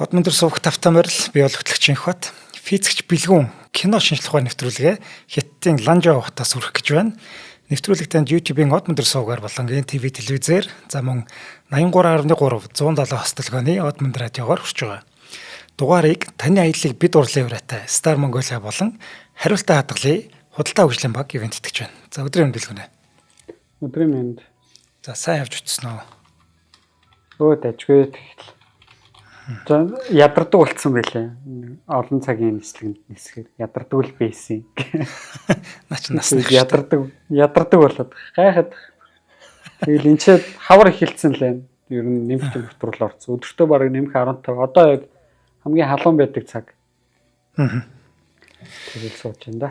Од өндөр сувг тавтай морил, би бол хөтлөгч Инхбат. Физикч Бэлгүн кино шинжлэх ухааны нэвтрүүлгээ Хятадын Ланжоо хотоос үрэх гэж байна. Нэвтрүүлэг танд YouTube-ийн Од өндөр сувгаар болон НТВ телевизээр за мөн 83.3 107 хостолгооны Од өндөр радиогоор хүрч байгаа. Дугаарыг таны аяллыг бид урлын ураатай Star Mongolia болон хариултаа хадгалъя худалдаа хөгжлийн баг ивент итгэж байна. За, өдрийн мэнд, Бэлгүнэ. Өдрийн мэнд. За, сайн явж утсан уу? Өө, дажгүй тэгэл. За, ядардаг болцсон байлээ. Олон цагийн нислэгэнд нисэхээр ядардаг л байсан. Наа чи насны Ядардаг болоод гайхаад. Тэгэл энэ ч хавар эхэлсэн лээ. Ер нь нэмэх температур орсон. Өдөртөө бараг нэмэх 15. Одоо яг хамгийн халуун байдаг цаг. Тэгэл сууж байна да.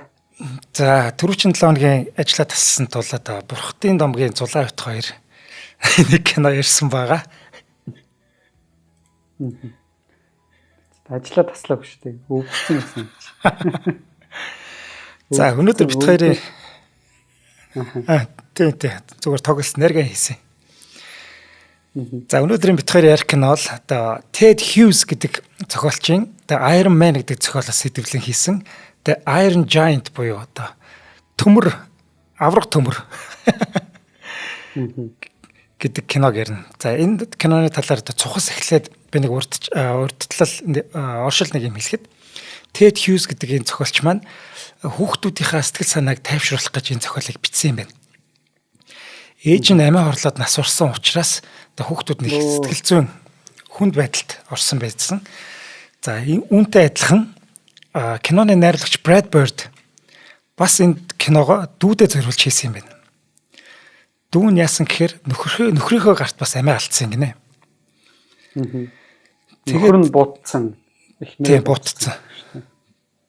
За, түрүүчийн 7 хоногийн ажлаа тассан тул одоо Бурхтын домгийн Зулаа бит хоёр нэг кино ярьсан байгаа. Ажлаа таслаагүй шүү дээ. Өвдсөн гэсэн юм чи. За, өнөөдөр бит хоёрын тий, зүгээр тоглолт нэргээ хийсэн. За, өнөөдрийн бит хоёрын ярих кино бол одоо Ted Hughes гэдэг зохиолчийн The Iron Man гэдэг зохиолоос сэдэвлэн хийсэн The Iron Giant буюу одоо төмөр авраг төмөр гэдэг киног ярина. За, энэ киноны талаар одоо цухас эхлээд би нэг урдтлал оршил нэг юм хэлэхэд Ted Hughes гэдэг энэ зохиолч маань хүүхдүүдийнхээ сэтгэл санааг тайвшруулах гэж энэ зохиолыг бичсэн юм байна. Ээж нь амиа хорлоод нас барсан учраас одоо хүүхдүүд нэг сэтгэл зүйн хүнд байдалд орсон байсан. За, үүнтэй адилхан киноны найруулагч Brad Bird бас энэ киногоо дүүдээ зориулж хийсэн юм байна. Дүү нь яасан гэхээр нөхрийнхөө гарт бас амиа алдсан гинэ. Тэгээд нөхөр нь буутсан. Тийм, буутсан.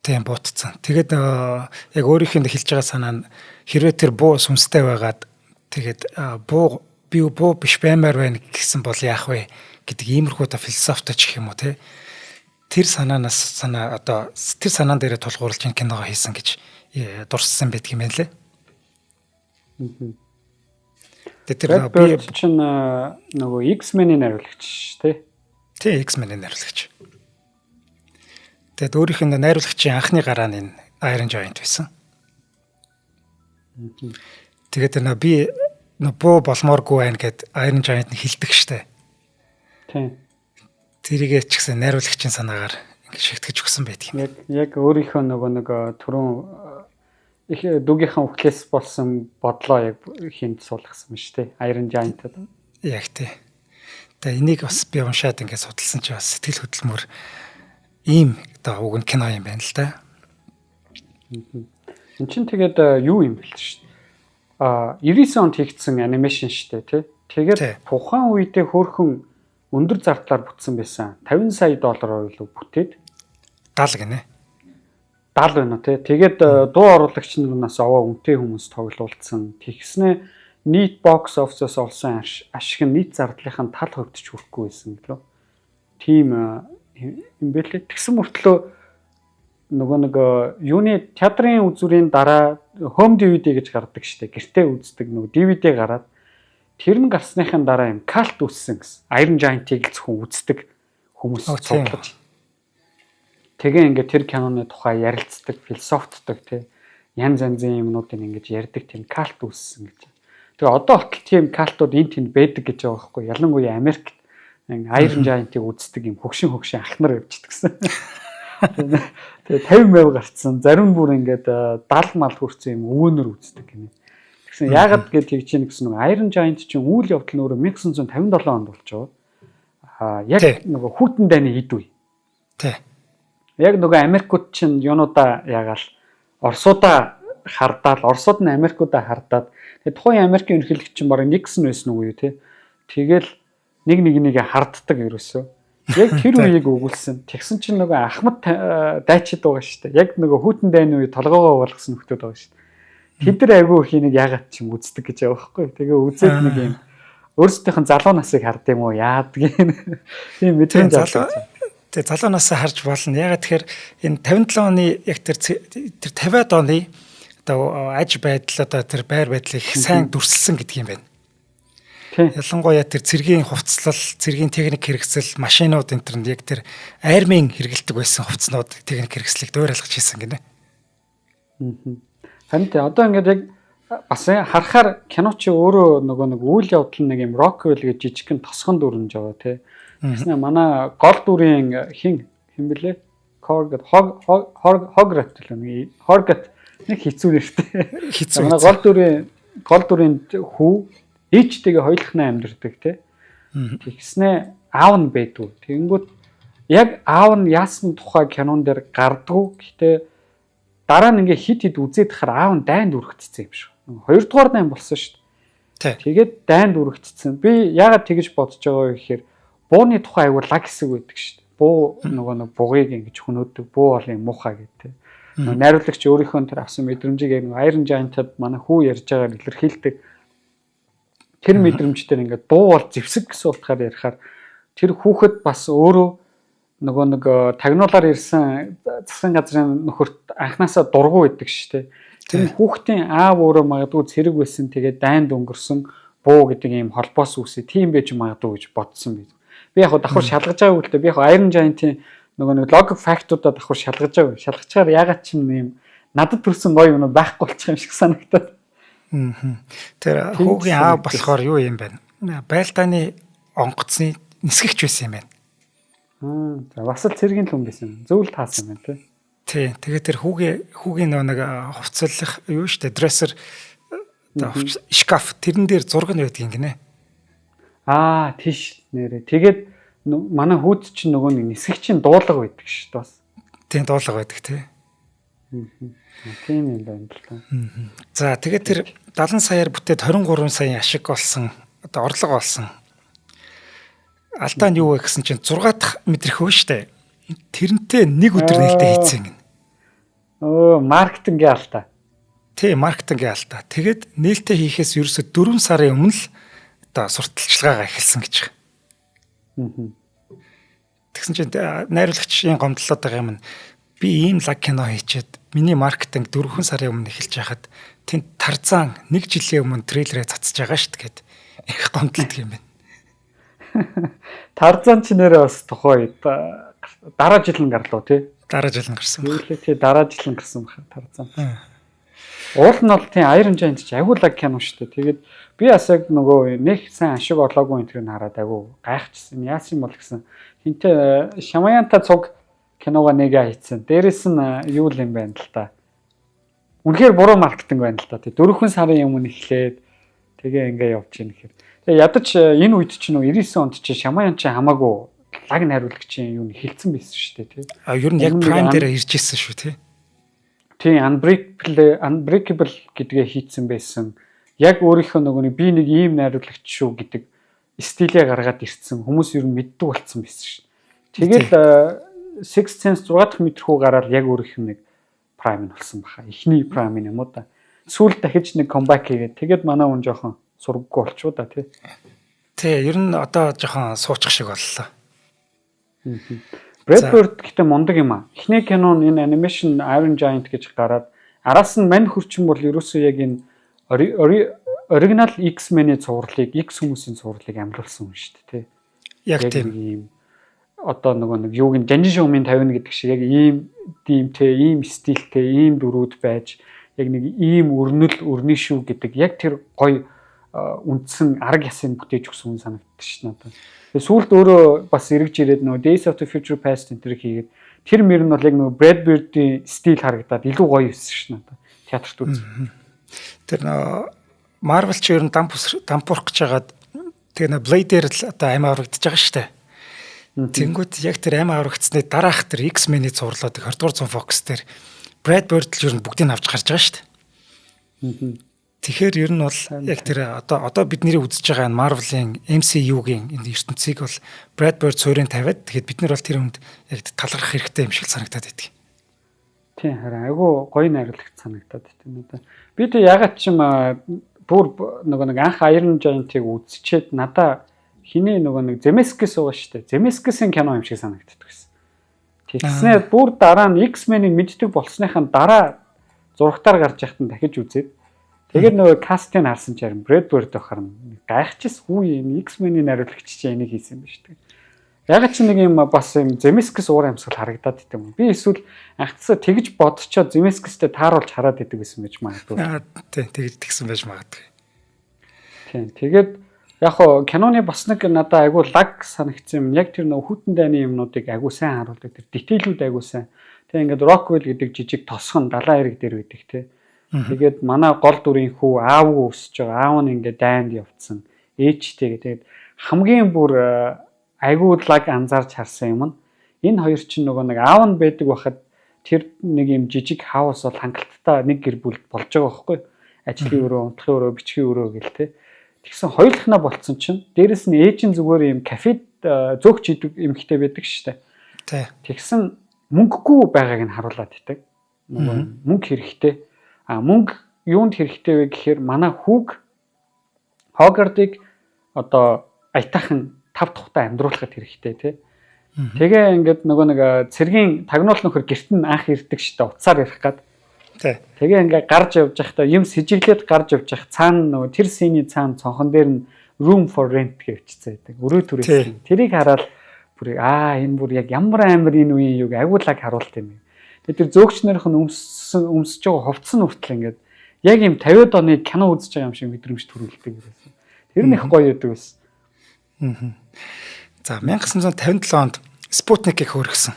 Тийм, буутсан. Тэгээд яг өөрийнх нь хэлж байгаа санаа нь хэрвээ тэр буу сүнстэй байгаад тэгээд буу би буу биш баймаар байна гэсэн бол яах вэ гэдэг иймэрхүү та философтой ч гэх юм уу, те. Тэр санаанаас санаа одоо тэр санаан дээрээ тулгуурлаж энэ киногоо хийсэн гэж дурссан байдаг юм байна лээ. Тэгээд тэр би чинь нөгөө X-Men-ийн найруулагч, тий? Тий, X-Men-ийн найруулагч. Тэгээд өөрийнх нь найруулагчийн анхны гараа нь энэ Iron Giant байсан. Тэгээд тэр би нөө буу болмооргүй байна гэд Iron Giant нь хилдэг штэ. Тийм. Тэрийгээ ч гэсэн найруулагчийн санаагаар ингэ шигтгэж өгсөн байдаг юм. Яг өөрийнхөө нөгөө нэг түрүүн их дүүгийнхэн үхлээс болсон бодлоо яг хинт суулгасан юм шүү дээ. Iron Giant-ад. Яг тий. Тэгээ энийг бас би уншаад ингээд судалсан чи бас сэтгэл хөдлөмөр ийм одоо уг нь кино юм байна л да. Энд чинь тэгээд юу юм бэл шүү дээ. 99 онд хийгдсэн animation шүү дээ, тий. Тэгээд тухайн үедээ хөөрхөн өндөр зардлаар бүтсэн байсан. 50 сая доллараар илүү бүтээд 70 гинэ. 70 байна уу, тий. Тэгээд дуу оруулагч нараас овоо үнэтэй хүмүүс тоглуулсан. Тэгснэ нийт box office-оос олсон ашиг нь нийт зардлынхаа тал хувьд ч хүрэхгүй байсан гэлөө. Тийм юм бэлээ. Тэгсэн мөртлөө нөгөө нэг юуны театрын үзүүрийн дараа home DVD гэж гардаг штэ. Гэртээ үздэг нөгөө DVD гараад тэр нь гарсныхын дараа юм cult үүссэн гэсэн. Iron Giant-ыг л зөвхөн үздэг хүмүүс цуглаж. Тэгээ ингээд тэр киноны тухай ярилцдаг, философтдаг, тий. Янз янзын юмнуудыг ингэж ярьдаг тийм cult үүссэн гэж. Тэгээ одоо хотол тийм cult ууд энэ тэнд байдаг гэж байгаа байхгүй. Ялангуяа Америкт Iron Giant-ыг үздэг юм хөгшин хөгшин ах нар явчихдаг гэсэн. Тэгээ 50 мав гарцсан. Зарим бүр ингээд 70 мал хүрсэн юм өвөөнөр үздэг гинэ. Тэгсэн яагаад гэж тэгж чинь гэсэн нэг Iron Giant чинь үйл явдал нь өөрөө 1957 онд болж байгаа. Яг нөгөө хүйтэн дайны ид үе. Тий. Яг нөгөө Америкууд чинь юунуудаа ягаал Оросуудаа хардаал, Оросууд нь Америкуудаа хардаад, тэгээ тухайн Америкийн ерөнхийлөгч чинь бараг Никсон байсан уу юу, те. Тэгэл нэг нэг нэгэ харддаг ерөөсөө. Яг тэр үеийг өгүүлсэн. Тэгсэн чинь нөгөө Ахмад дайчид байгаа шүү дээ. Яг нөгөө хүйтэн дайны үе толгоогоо болгосон нөхдүүд байгаа шүү дээ. Тэд нар айгүй их энийг яагаад ч юм үздэг гэж байгаа байхгүй. Тэгээ үзээд нэг юм өөрсдийнх нь залуу насыг хард юм уу яадгийг. Тийм мэдрэмж авсан. Тэгээ залуу насаа харж болно. Ягаад тэгэхээр энэ 57 оны яг тэр тэр 50-ад оны одоо аж байдал, одоо тэр байр байдлыг их сайн дүрсэлсэн гэдэг юм байна. Ялангуяа тэр цэргийн хувцлал, цэргийн техник хэрэгсэл, машинууд энэ тэрэнд яг тэр армийн хэрэгэлдэг байсан хувцснууд, техник хэрэгслийг дуурайлгаж хийсэн гинэ. Харин тий, одоо ингээд яг бас харахаар кино чи өөрөө нөгөө нэг үйл явдал нэг юм Rockwell гэж жижигхэн тосгон дүрнж байгаа тий. Тэгснэ манай гол дүрийн хин хин блэ? Коргот Хограт л нэг Хоргот нэг хэцүү нэртэй. Хэцүү. Манай гол дүрийн хүү ээжтэйгээ хоёулахнаа амьдардаг тий. Тэгснэ аав нь байдгүй. Тэгэнгүүт яг аав нь яасан тухай кинон дээр гардгуу. Гэтэ дараа нь ингээ хит хит үзээд хахаар аав нь дайнд өргөцсөн юм шиг. Хоёрдугаар дайн болсон шүү дээ. Тэгээд дайнд өргөцсөн. Би яагаад тэгэж бодож байгаа вэ гэхээр бууны тухай айгуу лаг хэсэг байдаг шүү дээ. Буу нөгөө нэг бугыг ингэж хөнөөдөг. Буу бол юм муухай гэдэг. Найруулагч өөрийнхөө тэр авсан мэдрэмжийг яг Iron Giant-ад манай хүү ярьж байгаагаар илэрхийлдэг. Тэр мэдрэмжээр ингээд буу бол зэвсэг гэсэн утгаар ярихаар тэр хүүхэд бас өөрөө нөгөө нэг тагнуулаар ирсэн засгийн газрын нөхөрт анханасаа дургу байдаг шүү дээ. Тэр хүүхдийн аав өөрөө магадгүй цэрэг байсан, тэгээд дайнд өнгөрсөн буу гэдэг ийм холбоос үүсээ тийм байж магадгүй гэж бодсон би. Би яг давхар шалгаж байгаагүй л дээ. Би яг Iron Giant-ийн нөгөө нэг логик fact-уудаа давхар шалгаж байгаагүй. Шалгачаар ягаад ч юм надад төрсэн гоё юм байхгүй болчих юм шиг санагдаад. Тэр хүүгийн аав болохоор юу юм бэ? Байлдааны онгоцны нисгэгч байсан юм байна. Аа, за бас л цэргийн л хүн байсан. Зөв л таасан юм байна тий. Тий. Тэгээд тэр хүүгийн нөгөө нэг хувцлах юу штэ, dresser, шкаф, тэрэн дээр зураг нь байдаг юм гинэ. Аа, тийш нэрээ. Тэгээд манай хүүд чинь нөгөө нэг нисгэгчийн дуулга байдаг шүү дээ бас. Тийм, дуулга байдаг тий. Тийм юм байна л та. За, тэгээд тэр 70 саяар бүтээд 23 саяын ашиг олсон, одоо орлого олсон. Алдаа нь юу вэ гэсэн чинь 6 дахь мэдрэхүй штэ. Тэрнтэй нэг өдөр нээлттэй хийцэн гинэ. Өө, маркетингийн алдаа. Тий, маркетингийн алдаа. Тэгээд нээлттэй хийхээс ерөөсө 4 сарын өмнө л одоо сурталчилгаагаа эхэлсэн гэж байна. Тэгсэн чинь найруулагчийн гомдлоод байгаа юм нь би ийм лаг кино хийчихэд миний маркетинг 4 сарын өмнө эхэлж байхад тэнд Тарзан нэг жилийн өмнө трейлерээ цацж байгаа шүү дээ гэд их гомдолдог юм байна. Тарзан ч нэрээ бас тухайн үед дараа жил нь гарлуу тий. Дараа жил нь гарсан баг. Тий, дараа жил нь гарсан баг Тарзан. Уул нь бол тийм Iron Giant ч агуу лаг кино шүү дээ. Тэгээд би бас яг нөгөө нэг сайн ашиг олоогүй энэ тэрийг хараад агуу гайхчихсан. Яасан юм бол гэсэн. Хинтээ Шамаянта цуг киногоо нэгэ хийцэн. Дээрэс нь юу л юм байна л та. Үнэхээр буруу маркетинг байна л та. Тэг 4 сарын өмнө эхлээд тэгээ ингээ явж гин гэхээр. Тэгээ ядаж энэ үед чинь нөгөө 99 онд чинь Шамаян чи хамаагүй лаг найруулагчийн юу хэлсэн байсан шүү дээ тий. А ер нь яг Prime дээр ирж ирсэн шүү тий. Тийм, Unbreakable гэдгээ хийцэн байсан. Яг өөрийнхөө нөгөө нэг би нэг ийм найруулагч шүү гэдэг стилээ гаргаад ирсэн. Хүмүүс ер нь мэддэг болцсон байсан шүү. Тэгэл Sixth Sense 6 дахь мэдрэхүй гараад яг өөрийнх нь нэг prime нь болсон баха. Эхний prime юм уу да. Сүүл дахиж нэг comeback хийгээд тэгээд манай хүн жоохон сургаггүй болчихоо да тий. Тий, ер нь одоо жоохон суучих шиг боллоо. Brad Bird гэхдээ мундаг юм аа. Эхний кино нь энэ animation Iron Giant гэж гараад араас нь мань хөрчин бол ерөөсөө яг энэ оригинал X-Men-ийн цувралыг, X хүмүүсийн цувралыг амлуулсан хүн шүү дээ тий. Яг тийм. Ийм одоо нөгөө нэг юуг нь Жанжин шуумын 50 гэдэг шиг яг ийм димтэй, ийм стилтэй, ийм дүрүүд байж яг нэг ийм өрнөл өрнө шүү гэдэг яг тэр гоё үндсэн арга ясын бүтээж өгсөн хүн санагддаг ш надад. Тэгээ сүүлд өөрөө бас эргэж ирээд нөгөө Days of the Future Past энэ төр хийгээд тэр мөр нь бол яг нөгөө Brad Bird-ийн стил харагдаад илүү гоё байсан ш надад. Театрт үз. Тэр нөгөө Marvel ч ер нь дампуурах гэж хагаад тэгээ нөгөө Blade-ээр л одоо амь аврагдаж байгаа штэ. Тэнгүүт яг тэр амь аврагдсны дараах тэр X-Men-ийн цувралуудыг 20 дугаар зуун Fox дээр Brad Bird л ер нь бүгдийг авч гарч байгаа штэ. Тэгэхээр ер нь бол яг тэр одоо бид нэрийг үзэж байгаа энэ Marvel-ийн MCU-гийн энэ ертөнцийг бол Brad Bird суурин тавиад тэгэхээр бид нар бол тэр хүнд яг талархах хэрэгтэй юм шиг санагдаад байдаг. Тийм, харин айгүй гоё найруулагч санагдаад байна надад. Би тэг ягаад ч юм бүр нөгөө нэг анх Iron Giant-ыг үзчихэд надаа хиний нөгөө нэг Zemeckis байгаа шүү дээ. Zemeckis-ийн кино юм шиг санагддаг гэсэн. Тэгснээр бүр дараа нь X-Men-ийг мэддэг болсныхаа дараа зурагтаар гарч яхад нь дахиж үзээд Тэгээд нөгөө cast-ыг харсан чинь харин Brad Bird байхаар гайхчихс, хүү юм, X-Men-ийн найруулагч чинь энийг хийсэн юм биш үү. Яг ч нэг юм бас юм Zemeckis уур амьсгал харагдаад идэв юм. Би эсвэл анхнаасаа тэгж бодчоод Zemeckis-тэй тааруулж хараад идэг байсан байж магадгүй. Аа, тий, тэгж тэгсэн байж магадгүй. Тийм. Тэгээд яг хоо киноны бас нэг надад айгүй лаг санагдсан юм. Яг тэр нөгөө хүйтэн дайны юмнуудыг айгүй сайн харуулдаг. Тэр detail-үүд айгүй сайн. Тэгээ ингээд Rockwell гэдэг жижиг тосгон далайн хэрэг дээр байдаг, тий. Тэгээд манай гол дүрийн хүү аав өсөж байгаа. Аав нь ингээд дайнд явцсан. Ээжтэйгээ. Тэгээд хамгийн бүр айгүй лаг анзаарч харсан юм нь энэ хоёр чинь нөгөө нэг аав нь байдаг байхад тэр нэг юм жижиг house бол хангалттай нэг гэр бүл болж байгаа байхгүй. Ажлын өрөө, унтахын өрөө, бичгийн өрөө гэл те. Тэгсэн хоёулахнаа болцсон чинь дээрэс нь ээж нь зүгээр юм кафед зөөгч идэг эмэгтэй байдаг шүү дээ. Тэгсэн мөнгөгүй байгааг нь харуулад идэг. Нөгөө мөнгө хэрэгтэй. А мөнгө юунд хэрэгтэй вэ гэхээр манай хүүг Хогардыг одоо аятайхан тав тухтай амьдруулахад хэрэгтэй, тий. Тэгээ ингээд нөгөө нэг цэргийн тагнуул нөхөр гэрт нь анх ирдэг штэ, утсаар ярих гад. Тэгээ ингээд гарч явж байхдаа юм сэжиглээд гарч явж байх цаана нөгөө тэр scene-ий цаана цонхон дээр нь "room for rent" гэж бичсэн байдаг. Өрөө түрээссэн. Тэрийг хараад бүр аа, энэ бүр яг ямар амар энэ үеийн юг агуулаг харуулт юм. Тэгээ тэр зөөгч нарын нь өмссөн өмсөж байгаа хувцас нь хүртэл ингээд яг юм 50-ад оны кино үзэж байгаа юм шиг мэдрэмж төрүүлдэг гэсэн. Тэр нь их гоё байдаг байсан. За, 1957 онд Спутникийг хөөргсөн.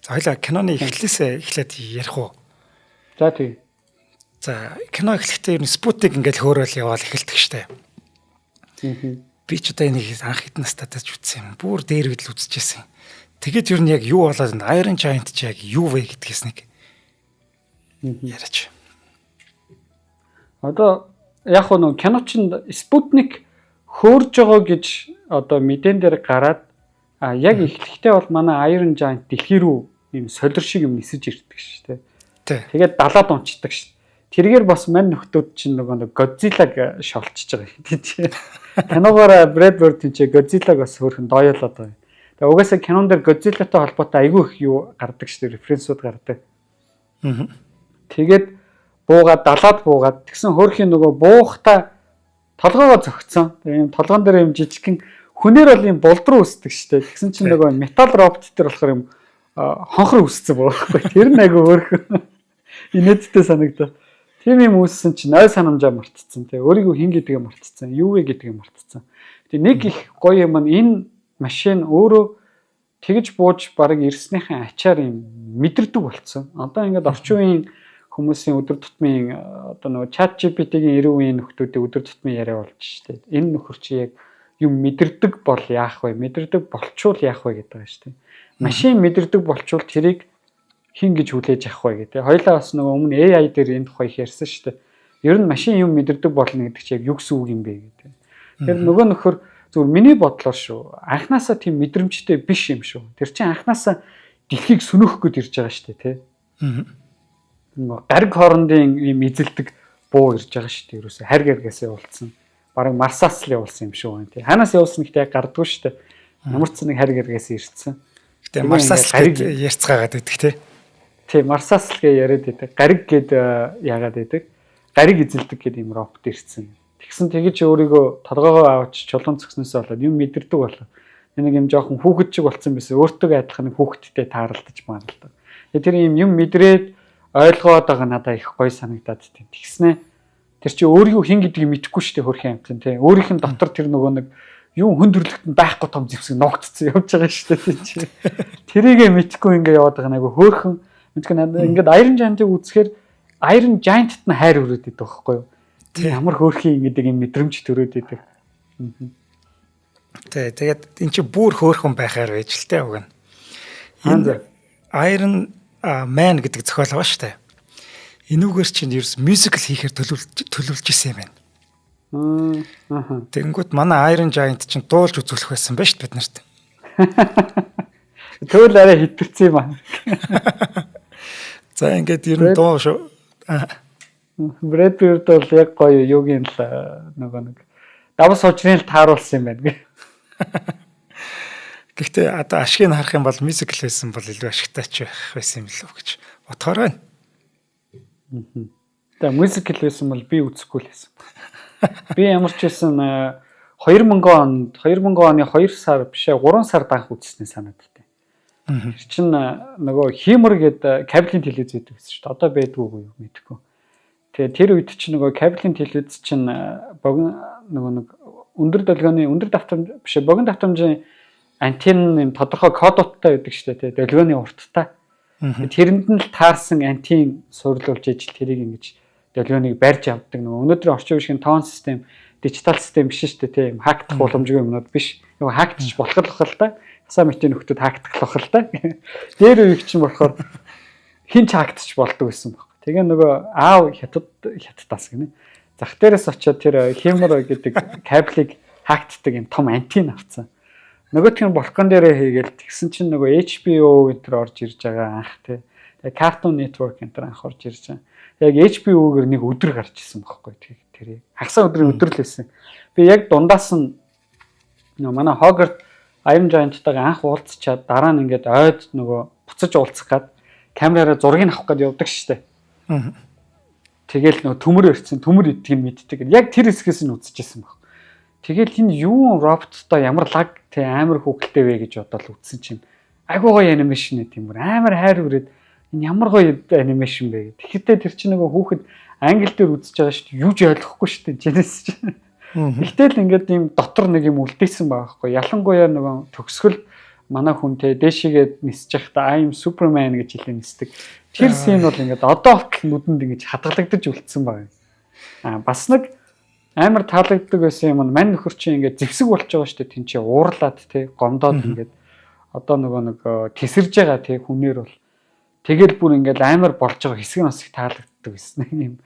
За, хоёлаа киноны эхлээсээ эхлээд ярих уу? За, тий. За, кино эхлэхдээ ер нь Спутник ингээд хөөрөөл яваал эхэлдэг штэ. Би ч одоо энийг анх хэдэн настайдаа ч үзсэн юм. Бүр дээр үед л үзчихсэн. Тэгээд ер нь яг юу болоод энэ Iron Giant чи яг юу вэ гэдгээс нэг яриач. Одоо яг нөө кино чинь Спутник хөөрж байгаа гэж одоо мэдээн дээр гараад, а яг эхлэхдээ бол манай Iron Giant дэлхий рүү ийм солир шиг юм нисэж ирдэг шүү дээ. Тэгээд далаад унцдаг шүү. Тэргээр бас мань нөхдүүд чинь нөгөө нэг Godzilla-г шолчж байгаа юм тий. Киногоор Brad Bird тийч Godzilla-г бас хөөрхөн дооёолоод байгаа. Тэгээ угаасаа кинон дээр Godzilla-тай холбоотой айгүй их юу гардаг шүү дээ, reference-үүд гардаг. Тэгээд буугаад далаад буугаад тэгсэн хөөрхийн нөгөө буухта толгоогоо зөгцсөн. Тэгээ юм толгоон дээр юм жижигхэн хүнээр бол юм болдруу өсдөг шүү дээ. Тэгсэн чинь нөгөө металл робот дээр болохоор юм хонхор үссэн байхгүй. Тэр нь айгүй хөөрхөн инээдтэй санагдав. Тийм юм үүссэн чинь ой санамжаа мартцсан. Тэгээ өөрийгөө хэн гэдгээ мартцсан. Юу вэ гэдгээ мартцсан. Тэгээ нэг их гоё юм нь энэ машин өөрөө тэгж бууж бараг ирснийхэн ачаар юм мэдэрдэг болцсон. Одоо ингээд орчин үеийн хүмүүсийн өдөр тутмын одоо нөгөө Chat GPT-гийн 90 үеийн нөхдүүдийн өдөр тутмын яриа болж штэ. Энэ нөхөр чи яг юм мэдэрдэг бол яах вэ? Мэдэрдэг болчвол яах вэ гэдэг байгаа штэ. Машин мэдэрдэг болчвол тэрийг хэн гэж хүлээж авах вэ гэдэг. Хоёлаа бас нөгөө өмнө AI дээр энэ тухай их ярьсан штэ. Ер нь машин юм мэдэрдэг болно гэдэг чи яг юу гэсэн үг юм бэ гэдэг. Тэр нөгөө нөхөр зүгээр миний бодлоор шүү. Анханасаа тийм мэдрэмжтэй биш юм шүү. Тэр чинь анханасаа дэлхийг сөнөөх гээд ирж байгаа штэ, тий. Нөгөө гариг хоорондын юм эзэлдэг буу ирж байгаа шүү дээ. Ерөөсө харь гаргаас явуулсан. Бараг Марсаас л явуулсан юм шүү байна, тий. Хаанаас явуулсан гэхдээ яг гардггүй шүү дээ. Ямар ч нэг харь гаргаас ирсэн. Гэтэ Марсаас л гэж ярьцгаагаад байдаг, тий. Тий, Марсаас л гэж яриад байдаг. Гариг гээд яагаад байдаг. Гариг эзэлдэг гэдэг юм робот ирсэн. Тэгсэн тэгэж өөрийгөө толгоогоо авч чулуун цогсносоо болоод юм мэдэрдэг болоо. Нэг юм жоохон хүүхэд шиг болцсон байсан. Өөртөө адилхан нэг хүүхэдтэй тааралдаж маарлаа. Тэгээ тэр юм юм мэдрээд ойлгоод байгаа надад их гоё санагдаад тийм. Тэгснэ тэр чи өөрийгөө хэн гэдгийг мэдэхгүй шүү дээ, хөрхийн амьтан, тий. Өөрийнх нь дотор тэр нөгөө нэг юм хүн төрлөختөнд байхгүй том зэвсэг ногтцсон явж байгаа шүү дээ, тий чи. Тэрийгэ мэдэхгүй ингээ яваад байгаа нэг хөөрхөн мэдгүй надад ингээд Iron Giant-ыг үзэхээр Iron Giant-т нь хайр өрөөд идэг байхгүй юу? Ямар хөөрхөн гэдэг юм мэдрэмж төрөөд идэг. Тий, тэгээд эн чи бүр хөөрхөн байхаар байж л тэ уг нь. Энэ Iron Man гэдэг зохиол байгаа шүү дээ. Энүүгээр чинь ерөөс musical хийхээр төлөвлөж төлөвлөж исэн юм байна. Тэгэнгүүт манай Iron Giant чинь дуулж үзүүлэх байсан байна шүү дээ бид нарт. Тэгвэл арай хитэрсэн юм аа. За, ингээд ер нь дуу шүү. Brad Bird бол яг гоё юугийн л нөгөө нэг давс хужрын л тааруулсан юм байна гэ. Гэхдээ одоо ашгийг харах юм бол musical байсан бол илүү ашигтай ч байх байсан юм лөө гэж бодохоор байна. За, musical байсан бол би үзэхгүй л байсан. Би ямар ч байсан 2000 онд, 2000 оны 2 сар биш ээ, 3 сард анх үзснээ санаад байна. Тэр чин нөгөө Химер гэдэг кабелийн телевиз байдаг гэсэн шүү дээ. Одоо байдгүй юу, мэдэхгүй. Тэгээ тэр үед чинь нөгөө кабелийн телевиз чинь богино нөгөө нэг өндөр долгионы, өндөр давтамж биш ээ, богино давтамжийн антенн юм тодорхой кодуудтай байдаг шүү дээ, тий, долгионы урттай. Тэрэнд нь л таарсан антенн суйрлуулж ижил тэрийг ингэж долгионыг барьж авдаг. Нөгөө өнөөдрийн орчин үеийн тон систем, дижитал систем биш шүү дээ, тий. Hack дах боломжгүй юмнууд биш. Нөгөө hack дчих болох л бах л да. Хасаа мэтийн нөхдүүд hack дах л бах л да. Дээр үеиг чинь болохоор хин ч hack дчих болдог гэсэн баг. Тэгээ нөгөө аав хятад хятадаас гинэ. Зах дээрээс очиод тэр Химер гэдэг кабелийг hack ддаг юм том антенн авцсан. Нөгөөх нь балкон дээрээ хийгээл тэгсэн чинь нөгөө HBO энэ төр орж ирж байгаа анх, тий. Тэгээ Cartoon Network энэ төр анх орж ирж байгаа. Яг HBO-гэр нэг өдөр гарч ирсэн байхгүй, тэр тэр хагасаа өдрийн өдөр л байсан. Би яг дундаас нь нөгөө манай Hogarth Iron Giant-тайгаа анх уулзчаад дараа нь ингээд ойд нөгөө буцаж уулзах гад камераараа зургийг авах гээд явдаг штэ. Тэгэл нөгөө төмөр ирсэн, төмөр идгийг мэддэг. Яг тэр хэсгээс нь үзчихсэн баг. Тэгэл энэ юу роботтой ямар лаг тэ амар хүүхэлтэй вэ гэж бодоод үзсэн чинь айгуу гоё animation ээ, тийм бүр амар хайр үрээд энэ ямар гоё animation бэ гэх. Тэгэхдээ тэр чинь нөгөө хүүхэд англи дээр үзэж байгаа шүү дээ. Юу ч ойлгохгүй шүү дээ. Чинээс чинь. Тэгтэл ингээд ийм дотор нэг юм үлдээсэн байгаа байхгүй. Ялангуяа нөгөө төгсгөл манай хүн те дээшигээ нисэж байхдаа "I'm Superman" гэж хэлээ нисдэг. Тэр scene бол ингээд одоо хүртэл нүдэнд ингэж хадгалагдаж үлдсэн байгаа юм. Аа, бас нэг амар таалагддаг байсан юм нь мань нөхөр чинь ингээд зэвсэг болж байгаа шүү дээ. Тин чи уурлаад те гомдоод ингээд одоо нөгөө нэг тесэрж байгаа те хүнээр бол тэгэл бүр ингээд амар болж байгаа хэсэг нь бас их таалагддаг байсан. Нэг юм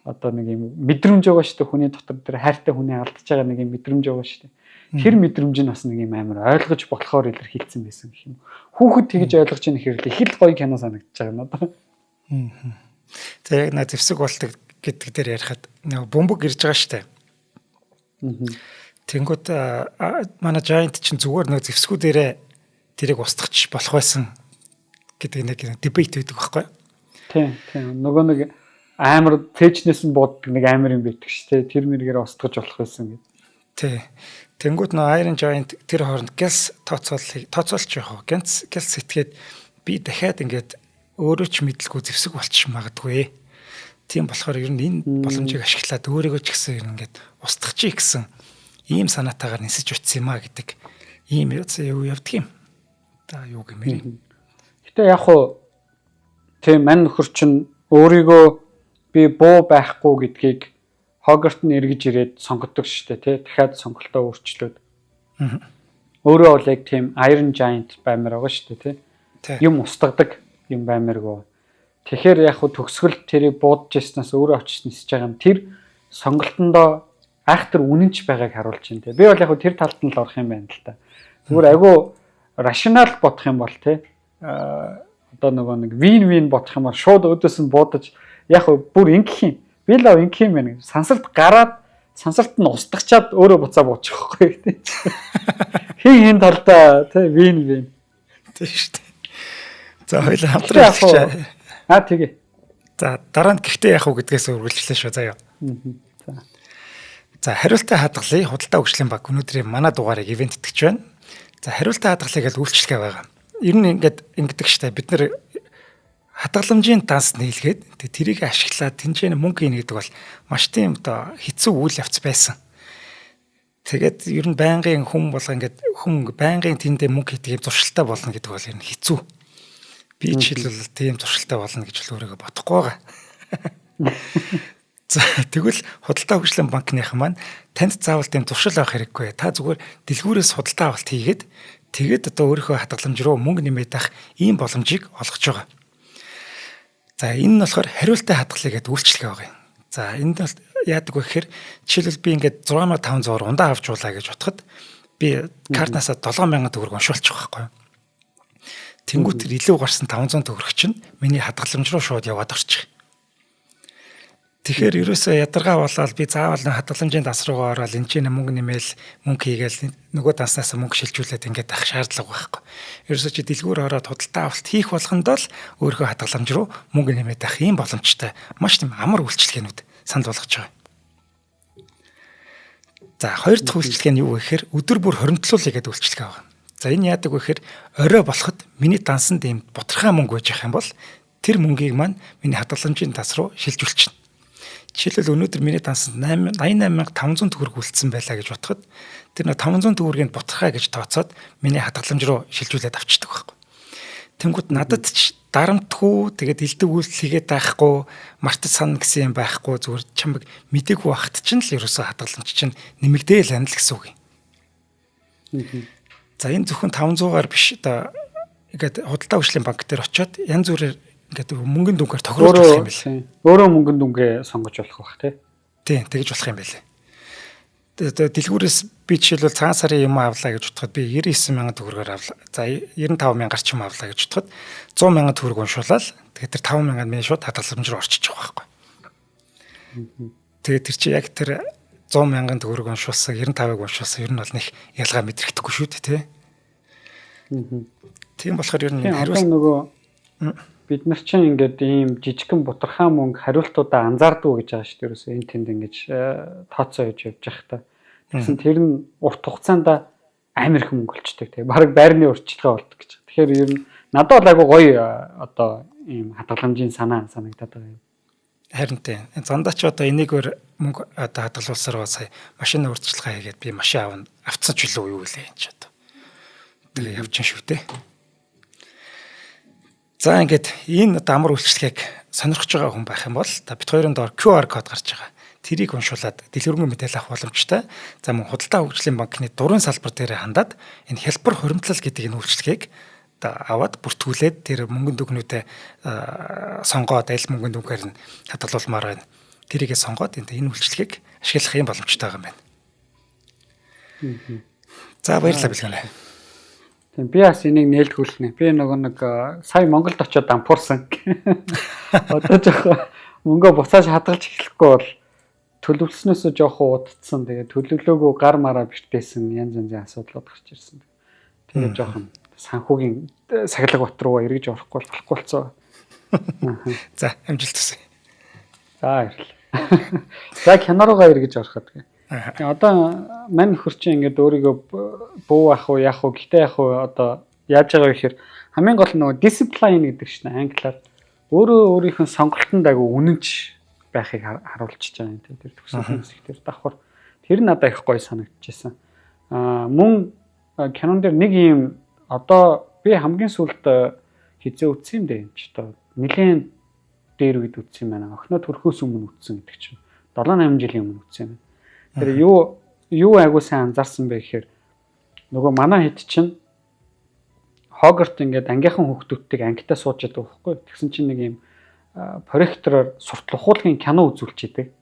одоо нэг юм мэдрэмж байгаа шүү дээ, хүний дотор тэр хайртай хүний алдаж байгаа нэг юм мэдрэмж байгаа шүү дээ. Тэр мэдрэмж нь бас нэг юм амар ойлгож болохоор илэрхийлсэн байсан гэх юм. Хүүхэд тэгж ойлгож байгаа хэрэг их л гоё кино санагдаж байгаа надад. За, яг на зэвсэг болдог гэдэг дээр ярихад нөгөө бөмбөг ирж байгаа шүү дээ. Тэнгүүт манай Giant чинь зүгээр нөгөө зэвсгүүдээрээ тэрийг устгах болох байсан гэдэг нэг debate байдаг байхгүй. Тийм. Нөгөө нэг амар цээжнээс нь бууддаг нэг амар юм байдаг ш, тэ. Тэр мэргээр устгаж болох байсан гэдэг. Тий. Тэнгүүт нөгөө Iron Giant тэр хооронд гэлс тооцооллыг тооцоолч яах вэ? Ганц гэлс сэтгээд би дахиад ингээд өөрөө ч мэдлгүй зэвсэг болчих магадгүй. Тийм болохоор ер нь энэ боломжийг ашиглаад өөрийгөө ч гэсэн ер нь ингээд устгах гэсэн ийм санаатаагаар нисэж очсон юм а гэдэг ийм юу явдаг юм. За, юу гэмээр. Гэтэ яг хуу тийм мань нөхөр чинь өөрийгөө би буу байхгүй гэдгийг Хогарт нь эргэж ирээд сонгодог шүү дээ, тий. Дахиад сонголтоо өөрчлөөд. Өөрөө бол яг тийм Iron Giant баймар байгаа шүү дээ, тий. Юм устгадаг юм баймаргүй. Тэгэхээр яг хуу төгсгөл тэрийг буудаж ирснээс өөрөө очиж нисэж байгаа юм. Тэр сонголтондоо айхтар үнэнч байгааг харуулж байна, тий. Би бол яг хуу тэр талд нь л орох юм байна л та. Зүгээр айгүй rational бодох юм бол, тий. Одоо нөгөө нэг win win бодох юм бол шууд өөдөөс нь буудаж яг хуу бүр ингэх юм. Би л ингэх юм байна. Сансарт гараад сансарт нь устгачаад өөрөө буцаа буучих байхгүй, тий. Хин хин талдаа тий win win. Тийм шүү дээ. За, хоёул хамтран хэлчих. Аа, тэгээ. За, дараа нь гэхдээ яах вэ гэдгээс үргэлжлэе шүү заяа. За. За, хариултаа хадгалъя. Худалдаа хөгжлийн баг өнөөдрийн манай дугаарыг ивээн тэтгэж байна. За, хариултаа хадгалъя гэж үйлчлэгээ байгаа. Ер нь ингээд ингэдэг штэ, бид нэр хадгаламжийн данс нийлгээд тэг тэрийг ашиглаад тэнцэн мөнгө хийнэ гэдэг бол маш тийм одоо хэцүү үйл явц байсан. Тэгээд ер нь байнгын хүн болго ингээд хүн байнгын тэндээ мөнгө хийдэг юм зуршилтай болно гэдэг бол ер нь хэцүү. Би жишээлбэл тийм зуршилтай болно гэж л өөрийгөө бодохгүй байгаа. За, тэгвэл худалдаа хөгжлийн банкныхан маань танд заавал тийм зуршил авах хэрэггүй. Та зүгээр дэлгүүрээс худалдаа авалт хийгээд тэгээд одоо өөрийнхөө хадгаламж руу мөнгө нэмээд авах ийм боломжийг олгож байгаа. За, энэ нь болохоор хариултаа хадгалъя гэдэг үйлчлэгээ байгаа юм. За, энд бол яадаг вэ гэхээр жишээлбэл би ингээд 6500 ундаа авч уулаа гэж бодоход би картнасаа 7000 төгрөг уншуулчих байхгүй юу. Тэнгүүт тэр илүү гарсан 500 төгрөг чинь миний хадгаламж руу шууд яваад орчих. Тэгэхээр ерөөсөө ядаргаа болоод би заавал хадгаламжийн данс руугаа ороод энэ чинь мөнгө нэмээл мөнгө хийгээл нөгөө данснаас мөнгө шилжүүлээд ингээд авах шаардлага байхгүй. Ерөөсөө чи дэлгүүр ороод худалдаа авалт хийх болгондоо л өөрийнхөө хадгаламж руу мөнгө нэмээд авах ийм боломжтой. Маш тийм амар үйлчилгээнүүд санал болгож байгаа. За, хоёр дахь үйлчилгээ нь юу вэ гэхээр өдөр бүр хоримтлуулъя гэдэг үйлчилгээ байна. За, энэ яадаг вэ гэхээр орой болоход миний дансанд ийм бутархай мөнгө байж ах юм бол тэр мөнгийг маань миний хадгаламжийн данс руу шилжүүлчихнэ. Жишээлбэл, өнөөдөр миний дансанд 88,500 төгрөг үлдсэн байлаа гэж бодоход тэр 500 төгрөгийг бутархай гэж тооцоод миний хадгаламж руу шилжүүлээд авчдаг байхгүй. Тэнгүүд надад ч дарамтгүй, тэгээд элдв үйлдэл хийгээд байхгүй, мартаж санана гэсэн юм байхгүй, зүгээр чамаг мдэггүй байхад чинь л ерөөсөө хадгаламж чинь нэмэгдээл байна л гэсэн үг юм. За, энэ зөвхөн 500-аар биш, одоо ингээд худалдаа хөгжлийн банк дээр очиод янз бүрээр ингээд мөнгөн дүнгээр тохируулж болох юм байна. Өөрөө мөнгөн дүнгээ сонгож болох бах, тий. Тийм, тэгж болох юм байлээ. Дэлгүүрээс би жишээлбэл цагаан сарын юм авлаа гэж бодоход би 99 мянган төгрөгөөр авлаа. За, 95 мянгаар ч юм авлаа гэж бодоход 100 мянган төгрөг уншуулаад тэгээд тэр 5 мянган миний шууд хадгаламж руу орчиж байгаа байхгүй. Тэгээд тэр чи яг тэр 100 мянган төгрөг уншуулсан, 95-ыг уншуулсан ер нь бол нэг ялгаа мэдрэхдэггүй шүү дээ, тий. Тийм болохоор ер нь хариулт нөгөө бид нар чинь ингээд ийм жижигхэн бутархай мөнгө хариултуудаа анзаардгүй гэж байгаа шүү дээ. Ерөөсөө энэ тэнд ингэж тооцоо хийж явж явах та. Тэгсэн тэр нь урт хугацаанд амар их мөнгө болчдөг, тийм. Бараг байрны урьдчилгаа болдог гэж. Тэгэхээр ер нь надад бол айгу гоё одоо ийм хадгаламжийн санаа санагдаад байгаа юм. Харин тийм. Зандаа ч одоо энийгээр мөнгө одоо хадгалуулсаар сая машины урьдчилгаа хийгээд би машин авна авцсан ч үлээ юу гэлээ энэ ч одоо. Тэгээ явж шүү дээ. За, ингээд энэ одоо амар үйлчлэгийг сонирхож байгаа хүн байх юм бол та бит хоёрын доор QR код гарч байгаа. Тэрийг уншуулад дэлгэрэнгүй мэдээлэл авах боломжтой. За, мөн худалдаа хөгжлийн банкны дөрвөн салбар дээр хандаад энэ хялбар хуримтлал гэдэг энэ үйлчлэгийг одоо аваад бүртгүүлээд тэр мөнгөн дүгнүүдэд сонгоод аль мөнгөн дүнгээр нь хадгалуулмаар байна. Тэрийгээ сонгоод энэ үйлчлэгийг ашиглах юм боломжтой байгаа юм байна. За, баярлалаа, Бэлгэнэ. Тийм, би бас энийг нээлтгүүлнэ. Би нөгөө нэг сая Монголд очиод дампуурсан. Одоо жоох мөнгө буцааж хадгалж эхлэхгүй бол төлөвлөснөөсөө жоохон удацсан. Тэгээд төлөвлөөгүй гар мараа бэртээсэн, янз янзын асуудлууд гарч ирсэн. Тэгээд жоохон санхүүгийн сахилга бат руу эргэж орохгүй болохгүй болцоо. За, амжилт хүсье. За, баярлалаа. За, кино руугаа эргэж ороход. Одоо мань нөхөр чинь ингээд өөрийгөө буу ах уу, яах уу, гэтээ яах уу, одоо яаж байгаа вэ гэхээр хамгийн гол нь нөгөө discipline гэдэг чинь англиар өөрөө өөрийнх нь сонголтонд айгу үнэнч байхыг харуулчихж байгаа юм, тийм, тэр төгсгөлийн хэсэг дээр давхар тэр надад их гоё санагдчихсан. Аа, мөн кинон дээр нэг юм одоо би хамгийн сүүлд хизээ үтсэн юм дээ юм чи одоо нэлээд дээр үед үтсэн юм байна. Охиноо төрхөөс өмнө үтсэн гэдэг чинь 7 8 жилийн өмнө үтсэн юм. Тэр юу айгуу сайн анзаарсан бэ гэхээр нөгөө манай хэд чинь Хогарт ингээд ангийнхан хүүхдүүдтэйг ангитаа сууж яадаг байхгүй. Тэгсэн чинь нэг юм прожектороор суртал ухуулгын кино үзүүлж идэг.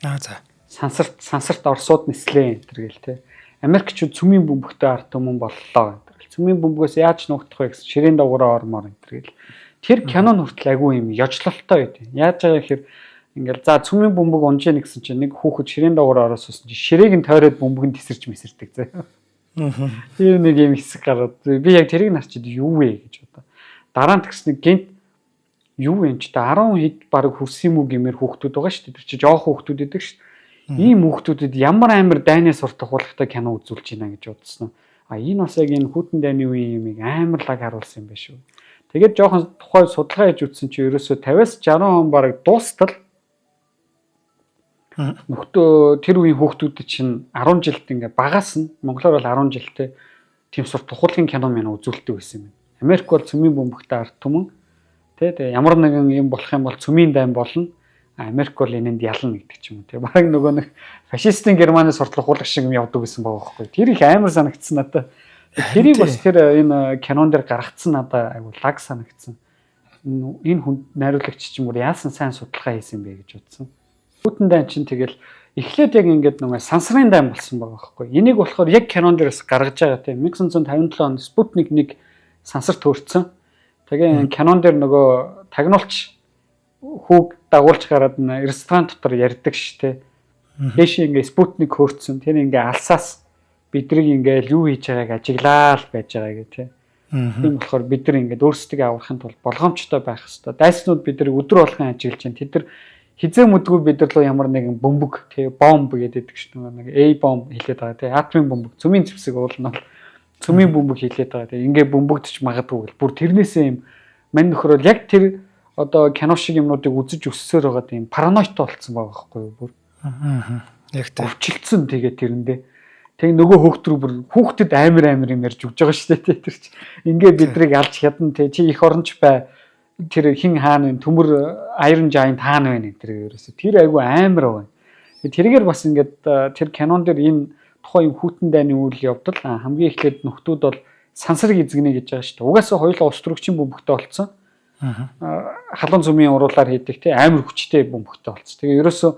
Аа, за. Сансарт Оросууд нислээ энэ төр гэл те. Америкчууд цөмийн бөмбөгтэй ард түмэн боллоо энэ төр. Цөмийн бөмбөгөөс яаж нуугдах вэ гэсэн ширээн дагавраа ормоор энэ төр гэл. Тэр кино нь хүртэл айгүй юм ёжлолтой байд. Яаж байгаа гэхээр ингээл за цөмийн бөмбөг унж ийн гэсэн чинь нэг хүүхэд ширээн дагавраа ороо суусан чинь ширээг нь тойроод бөмбөг нь тесэрч мэсэрдэг зэ. Тэр нэг юм хэсэг гараад би яг тэрийг нарчид юу вэ гэж бодоо. Дараа нь тэгсэн гинт юу юм ч та 10 хэд баг хүрсэн юм уу гэмээр хүүхдүүд байгаа шүү дээ. Тэр чи жоох хүүхдүүд идэг шүү дээ. Ийм хүүхдүүдэд ямар амар дайны сурт ухуулгатай кино үзүүлж байна гэж бодсон. А, энэ бас яг энэ хүйтэн дайны үеийн юмыг амар лаг харуулсан юм байна шүү. Тэгээд жоохон тухай судалгаа хийж үзсэн чи ерөөсөө 50-аас 60 он баг дуустал нөхдөө тэр үеийн хүүхдүүдэд чинь 10 жилд ингээ багаас нь, монголоор бол 10 жилдээ тийм сурт ухуулгын кино мэн үзүүлдэг байсан юм. Америк бол цөмийн бөмбөгтэй ард түмэн тий, тэгээ ямар нэгэн юм болох юм бол цөмийн дайн болно. Америк бол энэнд ялна гэдэг ч юм уу тий. Бараг нөгөө нэг фашистын Германы суртал ухуулга шиг юм явдаг гэсэн байгаа байхгүй. Тэр их амар санагдсан надад. Тэрийг бас тэр энэ кинон дээр гаргацсан надад айгу лаг санагдсан. Энэ хүн найруулагч чинь бүр яасан сайн судалгаа хийсэн бэ гэж бодсон. Хүйтэн дайн чинь тэгэл эхлээд яг ингээд нөгөө сансрын дайн болсон байгаа байхгүй. Энийг болохоор яг кинон дээрээс гаргаж байгаа тийм. 1957 онд Спутник 1 сансар төөрцөн. Тэгээ кинон дээр нөгөө тагнуулч Хүүг дагуулж гараад ресторан дотор ярьдаг ш тэ. Дээш ингээ спутник хөөрцөн. Тэр ингээ алсаас бидрийг ингээл юу хийж байгааг ажиглаал байж байгаа гэх тэ. Тийм болохоор бид нар ингээд өөрсдөө аврахын тулд болгоомжтой байх хэрэгтэй. Дайснууд бид нар өдөр болгон ажиглаж байна. Тэд нар хизээ мүдгүй бид нар руу ямар нэгэн бөмбөг тий бомб гэдэг чинь нэг A бомб хэлээд байгаа тий атомын бөмбөг, цөмийн зэвсэг уул нь бол цөмийн бөмбөг хэлээд байгаа тий ингээ бөмбөгдөж магадгүй гэл бүр тэрнээсээ юм мань нөхөр бол яг тэр одоо кино шиг юмнуудыг үзэж өссөөр байгаа тийм параноидтай болцсон байгаа байхгүй юу бүр. Яг тийм. Өвчлөлдсөн тэгээ тэрэндээ. Тэг нөгөө хөөхт рүү бүр хүүхдэд амар амар юм ярьж өгч байгаа шүү дээ тэр чи. Ингээ бидрийг алж хядна те чи их оронч бай. Тэр хин хаана вэ? Төмөр Iron Giant хаана вэ? Тэр ерөөсө тэр айгу амар байна. Тэргээр бас ингээд тэр кинон дээр энэ тухайн юм хүйтэн дайны үйл явдал хамгийн эхлээд нөхдүүд бол сансрыг эзэгнэ гэж байгаа шүү дээ. Угаасаа хоёулаа ус төрөгчийн бөмбөгтэй болцсон. Халуун зүмийн уруулаар хийдэг те амар хүчтэй бөмбөгтэй болцсон. Тэгээ ерөөсө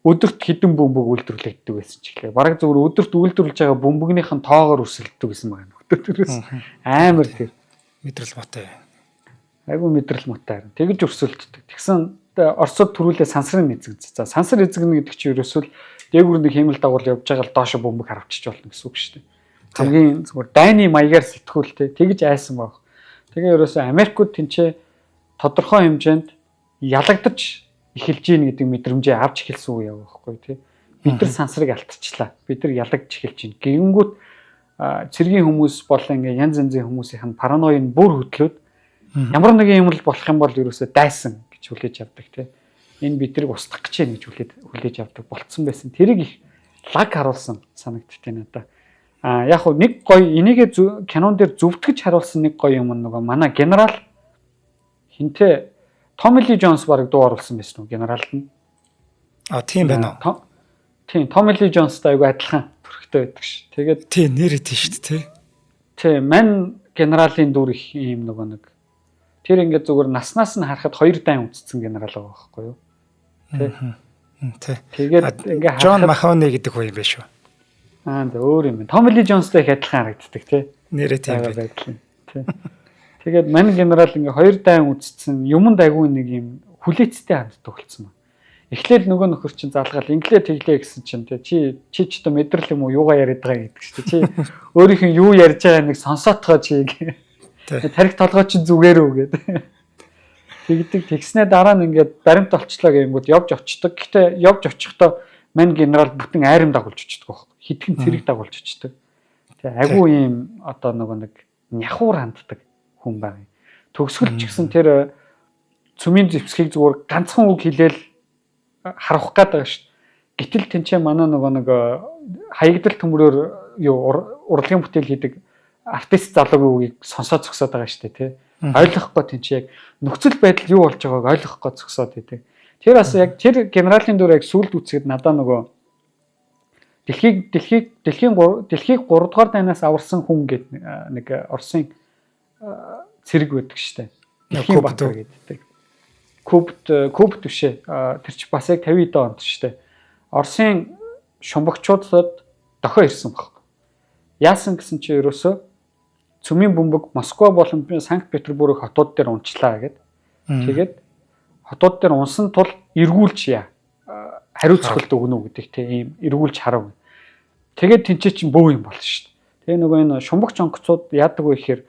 өдөрт хэдэн бөмбөг үйлдвэрлэгддэг байсан ч гэлээ. Бараг зөвхөн өдөрт үйлдвэрлэж байгаа бөмбөгнийх нь тоогоор өрсөлддөг гэсэн байгаа нөхдүүд ерөөс амар тэр мэдрэл муутай. Айгу мэдрэл муутай. Тэгж өрсөлддөг. Тэгсэн Оросод түрүүлээ сансрын эзэгц. За сансар эзэгнэ гэдэг чинь ерөөсөө л дээгүүр нэг хиймэл дагуул явж байгаа л доошо бөмбөг харавчиж болно гэсэн үг шүү дээ. Хамгийн зүгээр дайны маягаар сэтгүүлтэй тэгж айсан баг. Тэгээ ерөөсөө Америкууд тэнцээ тодорхой хэмжээнд ялагдаж эхэлж гин гэдэг мэдрэмжээ авч эхэлсэн үе яваа байхгүй тий. Бид нар сансрыг алтчлаа. Бид нар ялагдж эхэлж гин. Гэгэнгүүт цэргийн хүмүүс болон ингээ янз янзын хүмүүсийнх нь параноя нь бүр хөдлөөд ямар нэгэн юм л болох юм бол ерөөсөө дайсан гэж хүлээж авдаг тий. Энэ биднийг устгах гэж байна гэж хүлээж авдаг болцсон байсан. Тэрийг их лаг харуулсан санагдтыг надад. А яг хуу нэг гоё энийгээ кинон дээр зөвтгөж харуулсан нэг гоё юм нөгөө манай генерал хинтээ Томми Ли Джонс бараг дуу оруулсан байсан уу генералд нь. А тийм байна уу? Тийм, Томми Ли Джонстай айгүй адилхан төрхтэй байдаг ш. Тэгээд тийм нэр идэв шүү дээ, тий. Тийм, мань генералийн дүр их юм нөгөө нэг. Тэр ингээд зүгээр наснаас нь харахад хоёр дайн үтцсэн генерал байгаа байхгүй юу? Тий. Тий. Тэгээд ингээд Джон Махони гэдэг хүн юм биш үү? Аа, өөр юм байна. Томми Ли Джонстай их адилхан харагддаг тий. Нэрээ тийм байна. Тий. Тэгээд мань генерал ингээ хоёр дайн үтцсэн юмд айгүй нэг юм хүлээцтэй ханддаг болсон байна. Эхлээл нөгөө нөхөр чинь залгаал инглээ тэглээ гэсэн чинь тий чи чи ч одоо мэдрэл юм уу юугаа яриад байгаа гэдэг чинь чи өөрийнх нь юу ярьж байгааг нэг сонсоотгоо чи тарих толгой чинь зүгээр үү гэдэг. Тэгдэг тэгснээ дараа нь ингээд баримт олчлоо гэнгүүт явж очдог. Гэхдээ явж очихдоо мань генерал бүтэн айрам дагуулж очдөг байхгүй. Хитгэн цэрэг дагуулж очдөг. Тэг айгүй юм одоо нөгөө нэг няхуур ханддаг хүн байна. Төгсгөл ч гэсэн тэр цөмийн зэвсгийг зүгээр ганцхан үг хэлээл харах гээд байгаа шүү дээ. Гэтэл тэнцээ манай нөгөө нэг хаягдал төмрөөр юу урлагийн бүтээл хийдэг артист залуугийн үгийг сонсоод зогсоод байгаа шүү дээ тий. Ойлгохгүй тэнцээ яг нөхцөл байдал юу болж байгааг ойлгохгүй зогсоод байдаг. Тэр бас яг тэр генералийн дүр яг сүлд үцгээд надаа нөгөө дэлхийг дэлхийн 3 дугаар дайнаас аварсан хүн гэдэг нэг Оросын цэрэг байдаг штэ. Дэлхийн баатар гэдэг. Кубт биш ээ. Тэр чи бас яг 50 онд штэ. Оросын шумбагчуудад дохио ирсэн баг. Яасан гэсэн чи ерөөсөө цөмийн бөмбөг Москва болон Санкт Петербург хотууд дээр унчлаа гэд. Тэгээд хотууд дээр унсан тул эргүүлж яа. Хариуцлагалт өгнө үү гэдэг тийм ийм эргүүлж харав. Тэгээд тэнцээ чинь бөө юм болно шүү дээ. Тэгээ нөгөө энэ шумбагч онгоцууд яадаг вэ гэхээр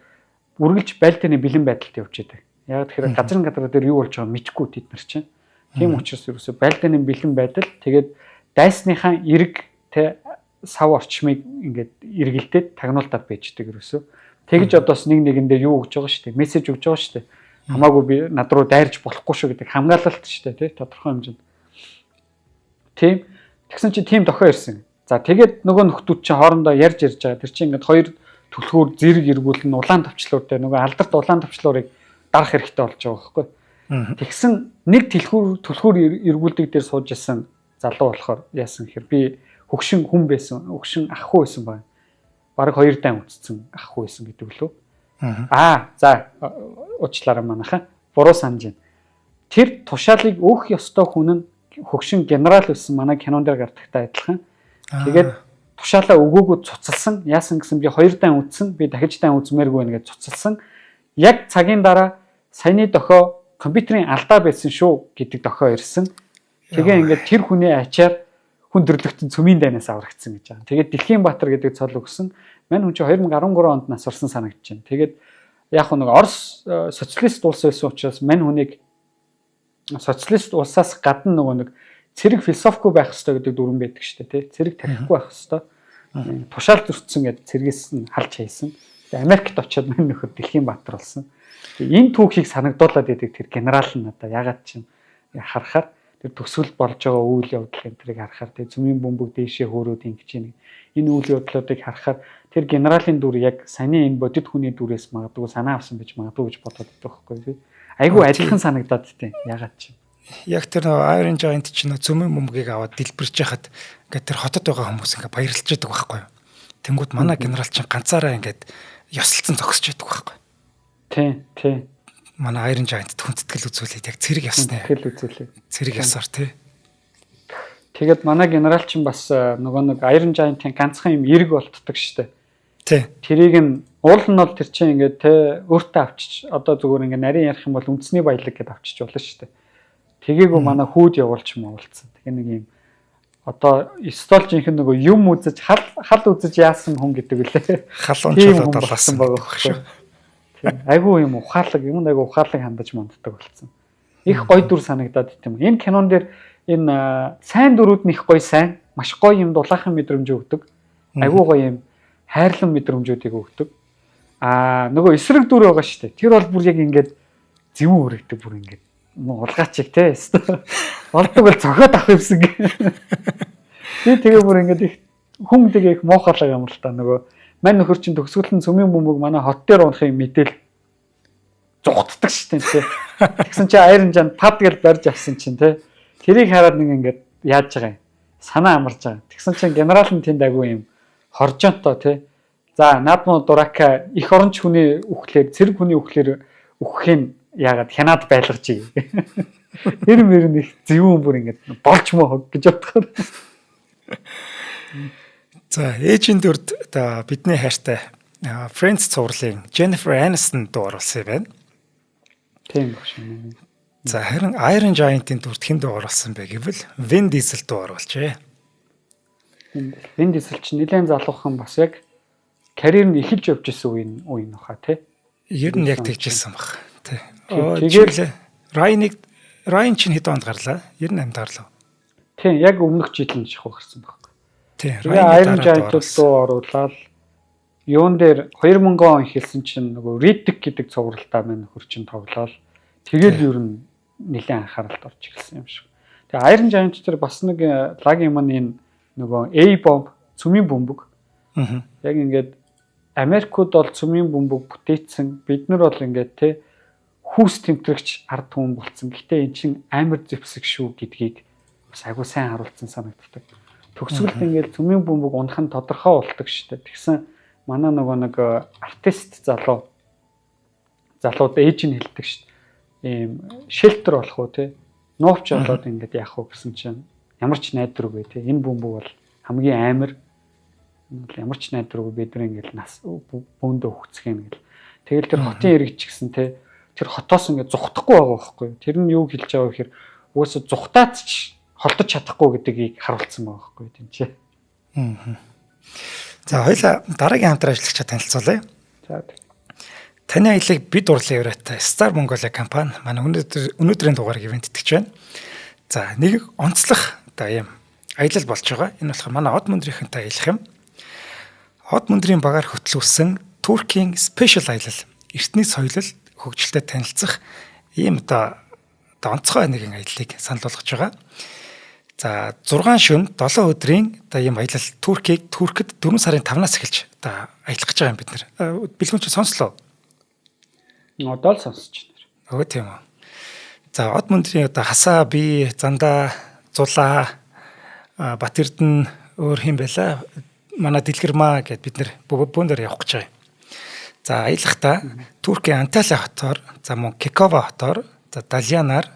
үргэлж байлдааны бэлэн байдалд явж идэг. Яг тэгэхээр газрын газар дээр юу болж байгааг мэдэхгүй тэд нар чинь. Тийм учраас ерөөсөө байлдааны бэлэн байдал тэгээд дайсныхаа эрг тэ сав орчмыг ингээд эргэлдээд тагнуултаад байждаг ерөөсөө. Тэгж одоос нэг нэгэндээ юу өгж байгаа шүү дээ. Мессеж өгж байгаа шүү дээ. Хамаагүй би над руу дайрч болохгүй шүү гэдэг хамгаалалт шүү дээ, тий тодорхой хэмжээнд. Тийм. Тэгсэн чинь тийм дохио ирсэн. За тэгээд нөгөө нөхдүүд чинь хоорондоо ярьж байгаа. Тэр чинь ингээд хоёр түлхүүр зэрэг эргүүлэн улаан товчлуур дээр нөгөө алдарт улаан товчлуурыг дарах хэрэгтэй болж байгаа байхгүй. Тэгсэн нэг түлхүүр эргүүлдэг дээр сууж исэн залуу болохоор яасан гэхээр би хөгшин хүн байсан, хөгшин ах хүү байсан байна. Бараг хоёр дайн үтцсэн ах хүү байсан гэдэг лөө. Аа за уучлаарай манайхаа. Буруу санаж байна. Тэр тушаалыг өөх ёстой хүн нь хөгшин генерал байсан манай кинон дээр гардагтай адилхан. Тэгээд тушаалаа өгөөгөө цуцалсан. Яасан гэсэн би хоёр дан үтсэн. Би дахиж дан үзмээргүй байна гэж цуцалсан. Яг цагийн дараа саяны дохио компьютерийн алдаа байсан шүү гэдэг дохио ирсэн. Тэгээ ингээд тэр хүний ачаар хүн төрлөختөн цөмийн дайнаас аврагдсан гэж байгаа. Тэгээд Дэлхийн Баатар гэдэг цол өгсөн. Мань хүн чинь 2013 онд нас орсон санагдаж байна. Тэгээд яг нэг Орос социалист улс байсан учраас мань хүнийг социалист улсаас гадна нөгөө нэг цэрэг философигүй байх ёстой гэдэг дүрэм байдаг шүү дээ, тий. Цэрэг тархигүй байх ёстой. Тушаал зөрчсөн гэдэг цэргээс нь халж хайсан. Тэгээ Америкт очиод мань нөхөр Дэлхийн Баатар болсон. Тэгээ энэ түүхийг санагдуулаад идэг тэр генерал нь надаа ягаад чинь харахаар тэр төсөл болж байгаа үйл явдал энэ тэрийг харахаар тэгээ цөмийн бөмбөг дээшээ хөөрөөд ингэж юм. Энэ үйл явдлуудыг харахаар тэр генералийн дүр яг саяны энэ бодит хүний дүрээс магадгүй санаа авсан байж магадгүй гэж бодоод байдаг байхгүй тий. Айгүй адилхан санагдаад тий. Ягаад чинь. Яг тэр нөгөө Iron Giant чинь цөмийн бөмбөгийг аваад дэлбэрч яхад ингээд тэр хотод байгаа хүмүүс ингээд баярлж байдаг байхгүй юу. Тэнгүүд манай генерал чинь ганцаараа ингээд ёсолцсон зогсож байдаг байхгүй. Тий, тий. Манай Iron Giant хүндэтгэл үзүүлээд яг цэрэг ёсны. Хүндэтгэл үзүүлээд. Цэрэг ёсоор тий. Тэгээд манай генерал чинь бас нөгөө нэг Iron Giant-ын ганцхан юм эрг болтдог штэ. Тий. Тэрийг нь уул нь бол тэр чинь ингээд те өөртөө авчиж одоо зүгээр ингээд нарийн ярих юм бол үндэсний баялаг гэдээ авчиж болно штэ. Тэгээгүй манай хүүд явуулч муулцсан. Тэгээ нэг юм одоо стол жинхэнэ нөгөө юм үзэж хал хал үзэж яасан хүн гэдэг үлээ. Халуун чулуу далаасан байгаа шүү. Тийм. Айгүй юм ухаалаг юм айгүй ухаалаг хандаж манддаг болсон. Их гой дүр санагдаад тийм. Энэ кинон дээр энэ сайн дүрүүд нь их гой сайн, маш гоё юм дулаахан мэдрэмж өгдөг. Айгүй гоё юм хайрлан мэдрэмжүүдийг өгдөг. Аа нөгөө эсрэг дүр байгаа шүү дээ. Тэр бол бүр яг ингээд зэвүүн өргөдөг бүр ингээд улгаачиг те. Олдог бол цохиод авах юмсан. Би тэгээ бүр ингээд их хүн тэгээ их муухайлаг юм л та нөгөө мань нөхөр чинь төгсгөл нь цөмийн бөмбөг манай хот дээр унахын мэдээл зугтдаг шүү дээ те. Тэгсэн чинь Iron Giant пад гэж барьж авсан чинь те. Тэрийг хараад нэг ингээд яаж байгаа юм. Санаа амарч байгаа. Тэгсэн чинь генерал нь тэнд агуу юм хоржоонтой те. За наадмуу дурака их оронч хүний үхлээр цэрэг хүний үхлээр үхэхин яагаад хянаад байлгаж ий. Тэр мөр нэг зөвүүн бүр ингээд болж мөө гэж бодохоор. За ээжийн дүрд одоо бидний хайртай Friends цувралын Jennifer Aniston дуу оруулсан юм байна. Тийм баг шүү. За харин Iron Giant-ийн дүрд хэн дуу оруулсан бэ гэвэл Vin Diesel дуу оруулжээ. Vin Diesel чинь нэлээд залуухан бас яг карьер нь эхэлж явж исэн үе үе нөха тий. Ер нь яг тэгжсэн баг. Тий. Тэгээд Ryan-ыг Ryan чинь хэд онд гарлаа? 98 гарлаа. Тийм, яг өмнөх жил нь шахуу гарсан баг. Тийм. Iron Giant-д дуу оруулаад юун дээр 2000 он эхэлсэн чинь нөгөө Riddick гэдэг цувралтаа маань нөхөр чинь тоглоал. Тэгэл ер нь нэлээд анхааралд орж эхэлсэн юм шиг. Тэгээ Iron Giant дээр бас нэг лаг юм нь энэ нөгөө A-bomb цөмийн бөмбөг. Яг ингээд Америкууд бол цөмийн бөмбөг бүтээцсэн. Бид нар бол ингээд те хүүс тэмтрэгч ард түмэн болцсон. Гэтэ эн чинь амар зэвсэг шүү гэдгийг бас айгуу сайн харуулсан санагддаг. Төгсгөлд ингээд цөмийн бөмбөг унах нь тодорхой болдог шүү дээ. Тэгсэн манай нөгөө нэг артист залуу залууд ээж нь хэлдэг шүү дээ. Ийм шелтер болох уу те нуувч болоод ингээд яах вэ гэсэн чинь ямар ч найдваргүй те энэ бөмбөг бол хамгийн амар ямар ч найдваргүй бид нар ингээд нас бөөндөө өгцөх юм гэл. Тэгэл тэр хотын иргэд ч гэсэн те тэр хотоос ингээд зугтахгүй байгаа байхгүй юу. Тэр нь юу хэлж байгаа вэ гэхээр угаасаа зугтаад ч холдож чадахгүй гэдгийг харуулсан байгаа байхгүй юу тийм чи. За хоёлаа дараагийн хамтран ажиллагчаа танилцуулъя. За таны аяллыг бид урлын өрөөтэй Star Mongolia компани манай өнөөдрийн дугаарыг ивент итгэж байна. За нэг онцлох одоо ийм аялал болж байгаа. Энэ болохоор манай од мөндрийнхэнтэй аялах юм. Од мөндрийн багаар хөтлүүлсэн Туркийн special аялал, эртний соёлол хөгжилтэй танилцах ийм одоо онцгой нэгэн аяллыг санал болгож байгаа. За 6 шөнө 7 өдрийн одоо ийм аялал Туркийг Туркэд 4 сарын 5-наас эхэлж одоо аялах гэж байгаа юм бид нэр. Бэлгүүн чи сонслоо. Одоо л сонсч байна. Өө тийм үү. За од мөндрийн одоо хасаа би зандаа зулаа Бат Эрдэнэ өөр хэм байла манай Дэлгэрмаа гэд бид нэр бөөндөр явах гэж байгаа юм. За аялахдаа Туркийн Анталия хотоор, за мөн Кекова хотоор, за Далянаар,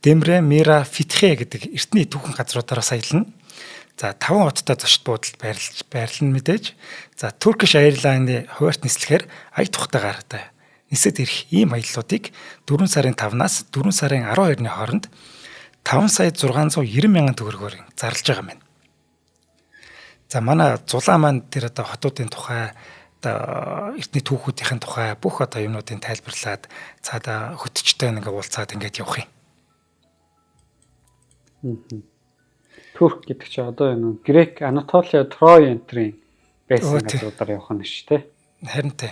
Демре, Мира, Фитхе гэдэг эртний түүхэн газруудаараас аялна. За 5 хоттой зочд буудалд байрлал байрлана мэдээж. За Turkish Airlines-ы хуваарт нислэгээр ая тухтайгаар одоо нисэд ирэх ийм аяллуудыг 4 сарын 5-наас 4 сарын 12-ны хооронд 5 сая 690 мянган төгрөгөөр зарлж байгаа юм байна. За, манай Зулаа маань тэр одоо хотуудын тухай, одоо эртний түүхүүдийн тухай бүх одоо юмнуудын тайлбарлаад, цаадаа хөтчтэй ингээ уулзаад ингээд явах юм. Турк гэдэг чинь одоо энэ Грек, Анатолиа, Трой энтрийн байсан газруудаар явах нь шүү дээ. Харин тий.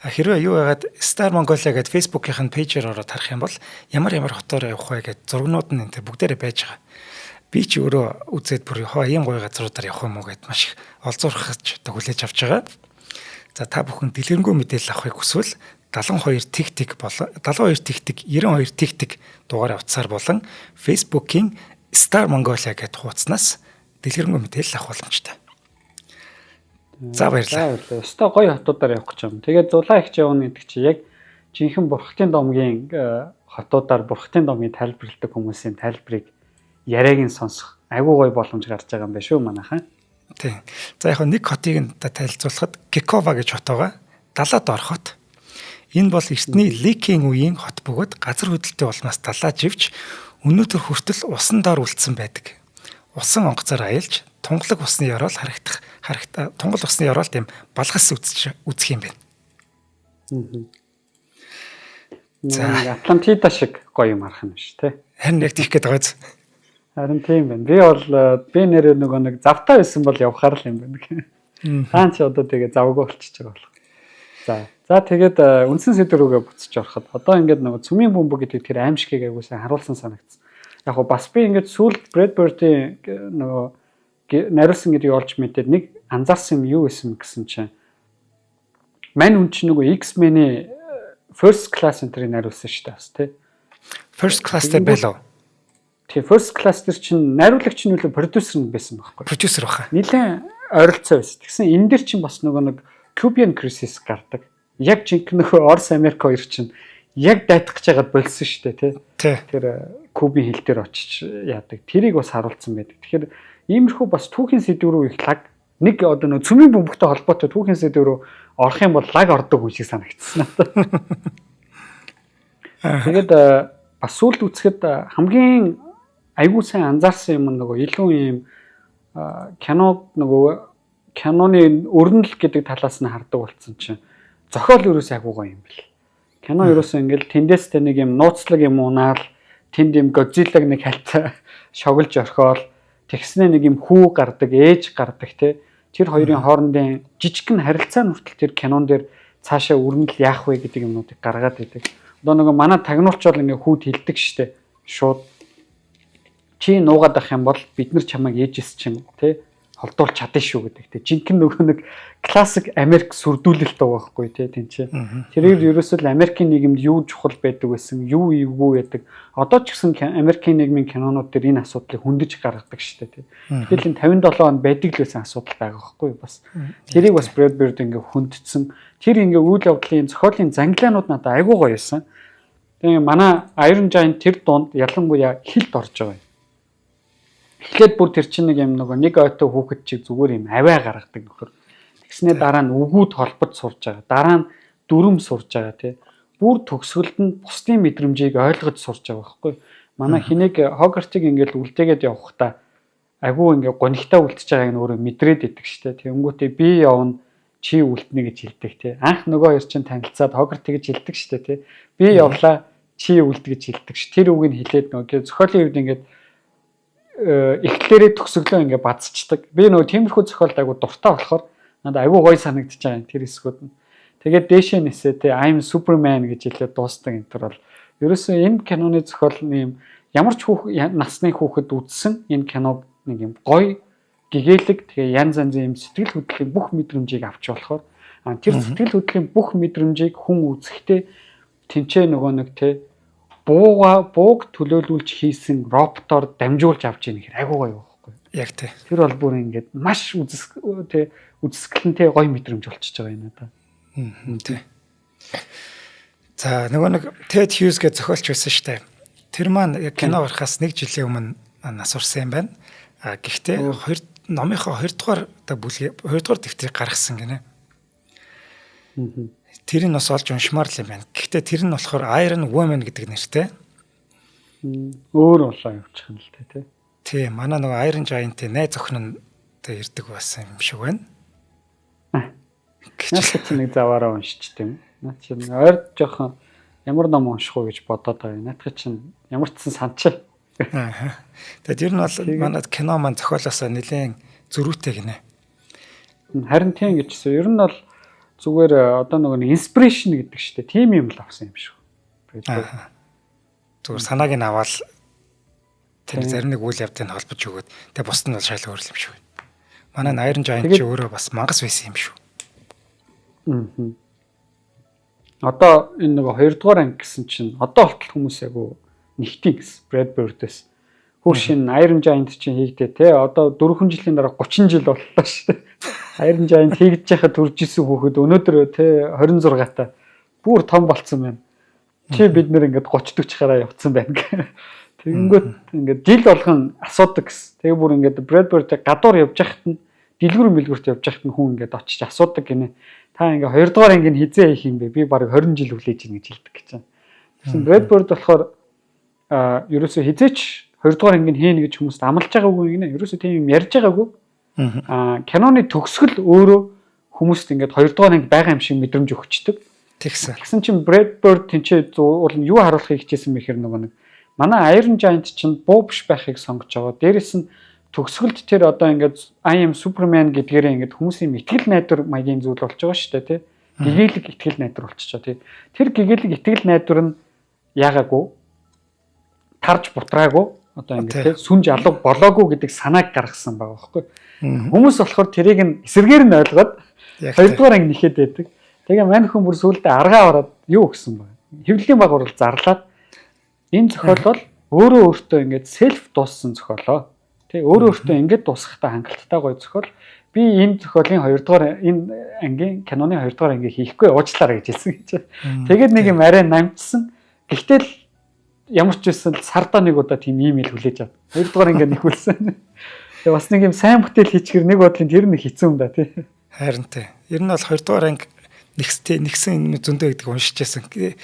Хэрвээ юу яагаад Star Mongolia гэдэг Facebook-ийн page ээр ороод харах юм бол ямар ямар хотоор явах вэ гэдэг зургнууд нь энэ тэр бүгдээрээ байж байгаа. Би ч өөрөө үзээд бүр хоо ийм гоё газруудаар явах юм уу гэд маш их олзуурхаж одоо хүлээж авч байгаа. За, та бүхэн дэлгэрэнгүй мэдээлэл авахыг хүсвэл 72 тэг тэг болон 72 тэг тэг 92 тэг тэг дугаараа утсаар болон Facebook-ийн Star Mongolia гэдэг хуудаснаас дэлгэрэнгүй мэдээлэл авах боломжтой. За, баярлалаа. За, баярлалаа. Өстой гоё хотуудаар явах гэж юм. Тэгээд Зулаа их явна гэдэг чи яг жинхэнэ Бурхтын домгийн хотуудаар Бурхтын домгийн тайлбарладаг хүмүүсийн тайлбарыг, яриаг нь сонсох айгүй гоё боломж гарч байгаа юм байна шүү, манайхан. Тийм. За, яг нэг хотыг нь танилцуулахад Кекова гэж хот байгаа. Далаад орох хот. Энэ бол эртний Ликийн үеийн хот бөгөөд газар хөдлөлтийн улмаас далаа живж өнөөдөр хүртэл усан доор үлдсэн байдаг. Усан онгоцоор аялж тунгалаг усны ёроол харагдах харагт тунгал усны ёроол тийм балгас үзэж үзэх юм байна. За, Атлантида шиг гоё юм харах юм биш үү? Харин яг тийх гээд байгаа биз. Харин тийм байна. Би бол би нэрээ нөгөө нэг завтай байсан бол явахаар л юм байна. Хаан чи одоо тэгээ завгүй болчихж байгаа болох. За, тэгээд үндсэн сэдв рүүгээ буцаж ороход одоо ингээд нөгөө цөмийн бөмбөг гэдэг тэр аймшгийг айгуу сайн харуулсан санагдсан. Яг го бас би ингээд сүүлд Brad Bird-ийн нөгөө найруулсан гэдгийг олж мэдээд нэг анзаарсан юм юу байсан гэсэн чинь мань хүн чинь нөгөө X-Men-ийн First Class энтрийг найруулсан шүү дээ бас, тий. First Class дээр байлаа. Тий, First Class дээр чинь найруулагч нь үлээ продюсер нь байсан байхгүй. Продюсер баха. Нилээн ойролцоо байсан. Тэгсэн энэ дэр чинь бас нөгөө нэг Cuban Crisis гардаг. Яг жинхэнэ нөгөө Орос, Америк хоёр чинь яг дайтах гэж байгаад болсон шүү дээ, тий. Тэр Кубын хил дээр очиж яадаг. Тэрийг бас харуулсан байдаг. Тэгэхээр иймэрхүү бас түүхийн сэдв рүү их лаг нэг одоо нөгөө цөмийн бөмбөгтэй холбоотой түүхийн сэдв рүү орох юм бол лаг ордог хүн шиг санагдсан надад. Тэгээд бас сүлд үзэхэд хамгийн айгуу сайн анзаарсан юм нөгөө илүү юм кино, нөгөө киноны өрнөл гэдэг талаас нь хардаг болсон чинь зохиол ерөөсөө айгуу гоё юм бэл. Кино ерөөсөө ингээл тэндээстэй нэг юм нууцлаг юм унаал, тэнд юм Годзиллаг нэг хальт шоглож орхиол, тэгснээ нэг юм хүү гардаг, ээж гардаг, те. Тэр хоёрын хоорондын жижигхэн харилцаа хүртэл тэр кинон дээр цаашаа өрнөл яах вэ гэдэг юмнуудыг гаргаад идэг. Одоо нөгөө манай тагнуулч бол ингээ хүүд хилдэг штэ. Шууд чи нуугаад ах юм бол бид нар чамайг ээжээс чинь тий холдуулж чадна шүү гэдэг, тий. Жинхэнэ нөгөө нэг классик Америк сүрдүүлэлт байгаа байхгүй, тий, тийм чи. Тэрээр ерөөсөө л Америкийн нийгэмд юу чухал байдаг байсан, юу эвгүй байдаг. Одоо ч гэсэн Америкийн нийгмийн кинонууд дээр энэ асуудлыг хөндөж гаргадаг шүү дээ, тий. Гэтэл энэ 57 онд байдаг л байсан асуудал байгаа байхгүй бас. Тэрийг бас Brad Bird ингээ хөндсөн. Тэр ингээ үйл явдлын зохиолын зангилаанууд надад айгуу гоё байсан. Тэгээ манай Iron Giant тэр дунд ялангуяа хилд орж байгаа юм. Эхлээд бүр тэр чинь нэг юм нөгөө нэг ойтой хүүхэд чиг зүгээр юм авиа гаргадаг нөхөр. Тэгснээ дараа нь үгүүд холбож сурж байгаа. Дараа нь дүрм сурж байгаа, тий. Бүр төгсгөлд нь бусдын мэдрэмжийг ойлгож сурж байгаа байхгүй. Манай хинэг Хогартыг ингээл үлдээгээд явахдаа агуу ингээ гонигтай үлдчихэж байгааг нь өөрөө мэдрээд идэг штэ. Тэнгүүтээ би явна, чи үлднэ гэж хэлдэг, тий. Анх нөгөө хоёр чинь танилцаад Хогарт гэж хэлдэг штэ, тий. Би явлаа, чи үлд гэж хэлдэг ш. Тэр үг нь хэлээд нөгөө зохиолын хувьд ингээд эхлэлээрээ төгсөглөө ингээ базчдаг. Би нөгөө тиймэрхүү зохиолд айгу дуртай болохоор надад айгу гоё санагдчихж байгаа юм тэр хэсгүүд нь. Тэгээд дээшээ нисээ те "I'm Superman" гэж хэлээд дуустдаг энэ төр бол ерөөсөө энэ киноны зохиол юм ямар ч хүүх насны хүүхэд үзсэн энэ киног нэг юм гоё гэгээлэг, тэгээ янз янзын юм сэтгэл хөдлөлийн бүх мэдрэмжийг авч болохоор тэр сэтгэл хөдлөлийн бүх мэдрэмжийг хүн үзэхдээ тэнцээ нөгөө нэг те бууга бууг төлөөлүүлж хийсэн роботоор дамжуулж авч ийн гэхээр айгуу гоё байхгүй. Яг тий. Тэр бол бүр ингээд маш үзэсг тий үзэсгэлэнтэй гоё мэдрэмж болчихж байгаа юм надаа. Тий. За, нөгөө нэг Ted Hughes гэж зохиолч байсан шүү дээ. Тэр маань яг кино гарахаас нэг жилийн өмнө нас урсан юм байна. А гэхдээ хоёр номынхоо 2 дугаар одоо бүлгийн 2 дугаар дэвтрийг гаргасан гинэ. Тэр нь бас олж уншмаар л юм байна. Гэхдээ тэр нь болохоор Iron Woman гэдэг нэртэй. Өөр болоо явчих юм л тэ тий. Тий, манай нөгөө Iron Giant-ийн найз охин нь тэ ирдэг байсан юм шиг байна. Гэж чи нэг заваараа уншичт юм. Наа чи ойр жоохон ямар ном унших уу гэж бодоод байгаа юм. Наадах чинь ямар ч сан санчаа. Аа. Тэгээд ер нь бол манай кино маань зохиолоосоо нэлээд зөрүүтэй гинэ. Харин тийм гэжсэн. Ер нь бол зүгээр одоо нөгөө inspiration гэдэг шүү дээ. Тийм юм л авсан юм шиг. Тэгээд зүгээр санааг нь аваад тэр зарим нэг үйл явдлыг холбож өгөөд тэгээ бусд нь бол шал өөр юм шиг байна. Манай Iron Giant чи өөрөө бас мангас байсан юм шүү. Аа. Одоо энэ нөгөө 2 дугаар анги гэсэн чинь одоо болтол хүмүүс яг нэгтийн гэсэн Brad Bird-ээс. Хөрш энэ Iron Giant чинь хийгдээ те. Одоо 4 жилийн дараа 30 жил боллоо шүү дээ. Iron Giant хийгдэж байхад төрж исэн хүүхэд өнөөдөр те 26 та бүр том болцсон байна. Чи бид нэр ингээд 30 40 гараа явцсан байна гэх. Тэгэнгүүт ингээд жил болгон асуудаг гэсэн. Тэгээ бүр ингээд Brad Bird гадуур явж байхад нь дэлгүр мэлгүрт явж байхад нь хүн ингээд очиж асуудаг гинэ. Та ингээ 2 дугаар анги нь хизээ хийх юм бэ? Би бараг 20 жил хүлээж ийн гэж хэлдэг гэж. Тэгсэн Brad Bird болохоор ерөөсөө хизээч 2 дугаар анги нь хийнэ гэж хүмүүст амлаж байгаагүй гинэ. Ерөөсөө тийм юм ярьж байгаагүй. Киноны төгсгөл өөрөө хүмүүст ингээд 2 дугаар анги байгаа юм шиг мэдрэмж өгчдөг. Тэгсэн. Тэгсэн чинь Brad Bird тэнцээ уул нь юу харуулахыг хичээсэн бэ гэхээр нөгөө нэг манай Iron Giant чинь буу биш байхыг сонгож байгаа. Дээрэс нь төгсгөлд тэр одоо ингээд I am Superman гэдгээрээ ингээд хүмүүсийн итгэл найдвар маягийн зүйл болж байгаа шүү дээ тий. Гэгээлэг итгэл найдвар болчихоо тий. Тэр гэгээлэг итгэл найдвар нь яагаагүй тарж бутраагүй одоо ингээд тий сүнж алга болоогүй гэдэг санааг гаргасан байгаа байхгүй. Хүмүүс болохоор тэрийг нь эсэргээр нь ойлгоод хоёрдугаар анги нэхэд байдаг. Тэгээ мань хүн бүр сүүлдээ аргаа ороод юу гэсэн бэ? Хэвлэлийн баг урал зарлаад энэ зохиол бол өөрөө өөртөө ингээд селф дууссан зохиолоо. Тэг өөрөө өөртөө ингээд дуусгахдаа хангалттай гоё зохиол. Би энэ зохиолын 2 дугаар энэ ангийн киноны 2 дугаар ангийг хийхгүй уучлаарай гэж хэлсэн гэж. Тэгээд нэг юм арай намжсан. Гэхдээ л ямар ч байсан сардаа нэг удаа тийм имэйл хүлээж ав. 2 дугаар анги нэхүүлсэн. Тэгээ бас нэг юм сайн бүтээл хийчихэр нэг бодлын тэр нэг хэцүү юм да тий. Харин тий. Ер нь бол 2 дугаар анги нэгсэн юм зөндөө гэдэг уншиж байсан. Гэхдээ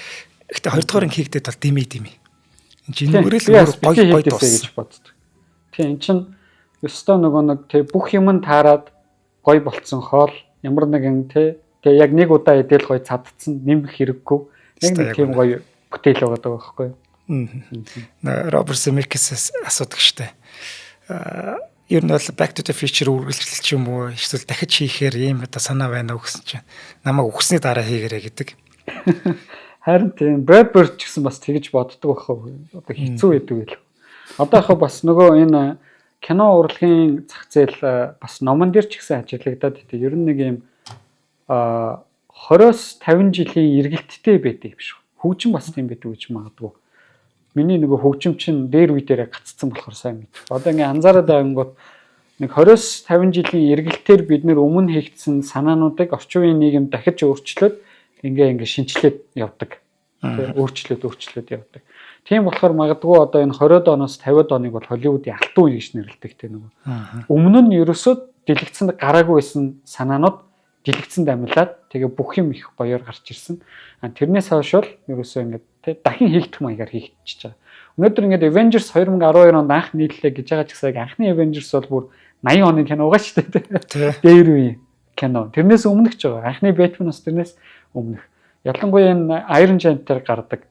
2 дугаар анги хийгдээд бол дими дими. Энд чинь энэгээр л өөр гоё гоё дууссан гэж боддог. Тийм эн чинь ёстой нөгөө нэг тий бүх юм нь таарад гоё болцсон хоол ямар нэгэн тий тэгээ яг нэг удаа идэл гоё цадцсан нэмэх хэрэггүй яг нэг тийм гоё бүтээл байгаа даа байхгүй юу. Роберт Земекис асуудаг штэ. Ер нь бол Back to the Future үргэлжлэл ч юм уу эсвэл дахиж хийхээр ийм одоо санаа байна уу гэсэн чинь намайг үхсний дараа хийгэрэй гэдэг. Харин тийм Brad Bird ч гэсэн бас тэгж боддог байх уу. Одоо хэцүү байдаг байл. Одоо яг бас нөгөө энэ кино урлагийн зах зээл бас номон дээр ч гэсэн ажиглагдаад байдаг. Ер нь нэг юм 20-с 50 жилийн эргэлттэй байдаг юм шиг. Хөгжим бас тийм байдаг гэж магадгүй. Миний нөгөө хөгжим чинь дээр үе дээрээ гаццсан болохоор сайн мэдэх. Одоо ингээ анзаараад байнгут нэг 20-с 50 жилийн эргэлтээр бид нэр өмнө хийгдсэн санаануудыг орчин үеийн нийгэм дахиж өөрчлөөд ингээ шинчлээд явдаг. Тэ өөрчлөөд явдаг. Тийм болохоор магадгүй одоо энэ 20-од оноос 50-од оныг бол Холливуудын алтан үе гэж нэрлэдэг те нөгөө. Өмнө нь ерөөсөө дэлгэцэнд гараагүй байсан санаанууд дэлгэцэнд амилаад тэгээ бүх юм их гоёор гарч ирсэн. Тэрнээс хойш бол ерөөсөө ингээд тэ дахин хийгдэх маягаар хийгдчихэж байгаа. Өнөөдөр ингээд Avengers 2012 онд анх нийллээ гэж байгаа ч гэсэн яг анхны Avengers бол бүр 80 оны кино байгаа шүү дээ. Дээр үе кино. Тэрнээс өмнөх ч байгаа. Анхны Batman бас тэрнээс өмнөх. Ялангуяа энэ Iron Giant дээр гардаг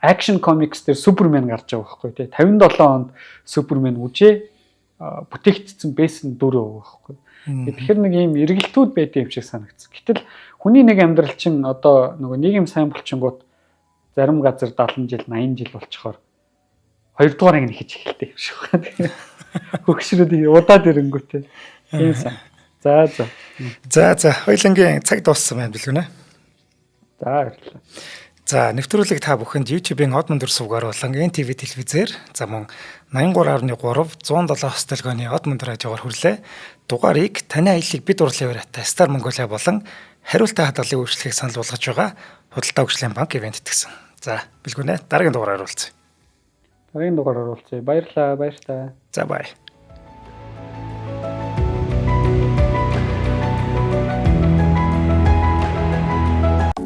Action Comics дээр Superman гарч байгаа байхгүй тий. 57 онд Superman үжээ бүтээгдсэн байсан дүр байгаа байхгүй. Тэгэхээр нэг ийм эргэлтүүд байдаг юм шиг санагдсан. Гэтэл хүний нэг амьдрал чинь одоо нөгөө нийгэм сайн болчингууд зарим газар 70 жил 80 жил болчихоор 2 дугаар анги нэхэж эхэлдэг юм шиг байна. Хөгшрөөд удаад ирэнгүүтээ. Тийм сан. За за. За за хоёулангийн цаг дууссан байна билгүнэ. За баярлалаа. За нэвтрүүлгийг та бүхэнд YouTube-ийн Од мөндөр сувгаар болон NTV телевизээр за мөн 83.3 107 хостелгооны Од мөндөр радиогоор хүрлээ. Дугаарыг таны аяллыг бид урлын уриатай Star Mongolia болон хариултаа хадгалын үйлчлэгийг санал болгож байгаа Худалдаа хөгжлийн банк ивент итгэсэн. За бэлгүнэ дараагийн дугаараар уулзъя. Дараагийн дугаараар уулзъя. Баярлалаа, баяртай. За бай.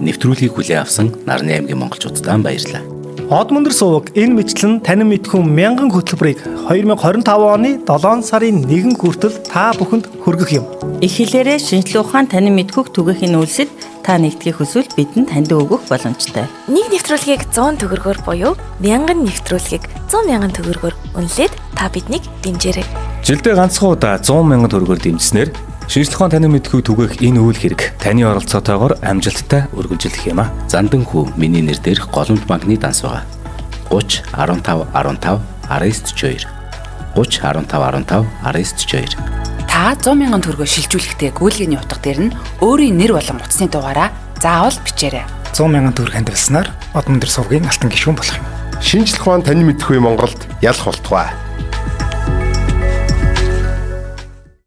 Нэвтрүүлгийг хүлээн авсан Нарны аймгийн монголчууддаа баярлалаа. Од мөндөр суваг энэ мэтлэн танин мэдхүн мянган хөтөлбөрийг 2025 оны 7 сарын 1 хүртэл та бүхэнд хүргэх юм. Их хэлээрээ шинжлэх ухаан танин мэдхүйг түгээхийн үйлсэд та нэгдэхийг хүсвэл бидэнд таньд өгөх боломжтой. Нэг нэвтрүүлгийг 100 төгрөгөөр буюу 1000 нэвтрүүлгийг 100 мянган төгрөгөөр үнэлээд та биднийг дэмжээрэй. Жилдээ ганцхан удаа 100 мянган төгрөгөөр дэмжсэнээр шинжлэх ухаан танин мэдхүйг түгээх энэ үйл хэрэг таны оролцоотойгоор амжилттай үргэлжлэх юм а. Зандан хүү миний нэр дээрх Голомт банкны данс байгаа. 30 15 15 19 42 30 15 15 19 42. Та 100 мянган төгрөгөөр шилжүүлэхдээ гүйлгээний утга дээр нь өөрийн нэр болон утасны дугаараа заавал бичээрэй. 100 мянган төгрөг хандивалснаар Од мөндөр сувгийн алтан гишүүн болох юм. Шинжлэх ухаан танин мэдэхүй Монголд ялах болтугай.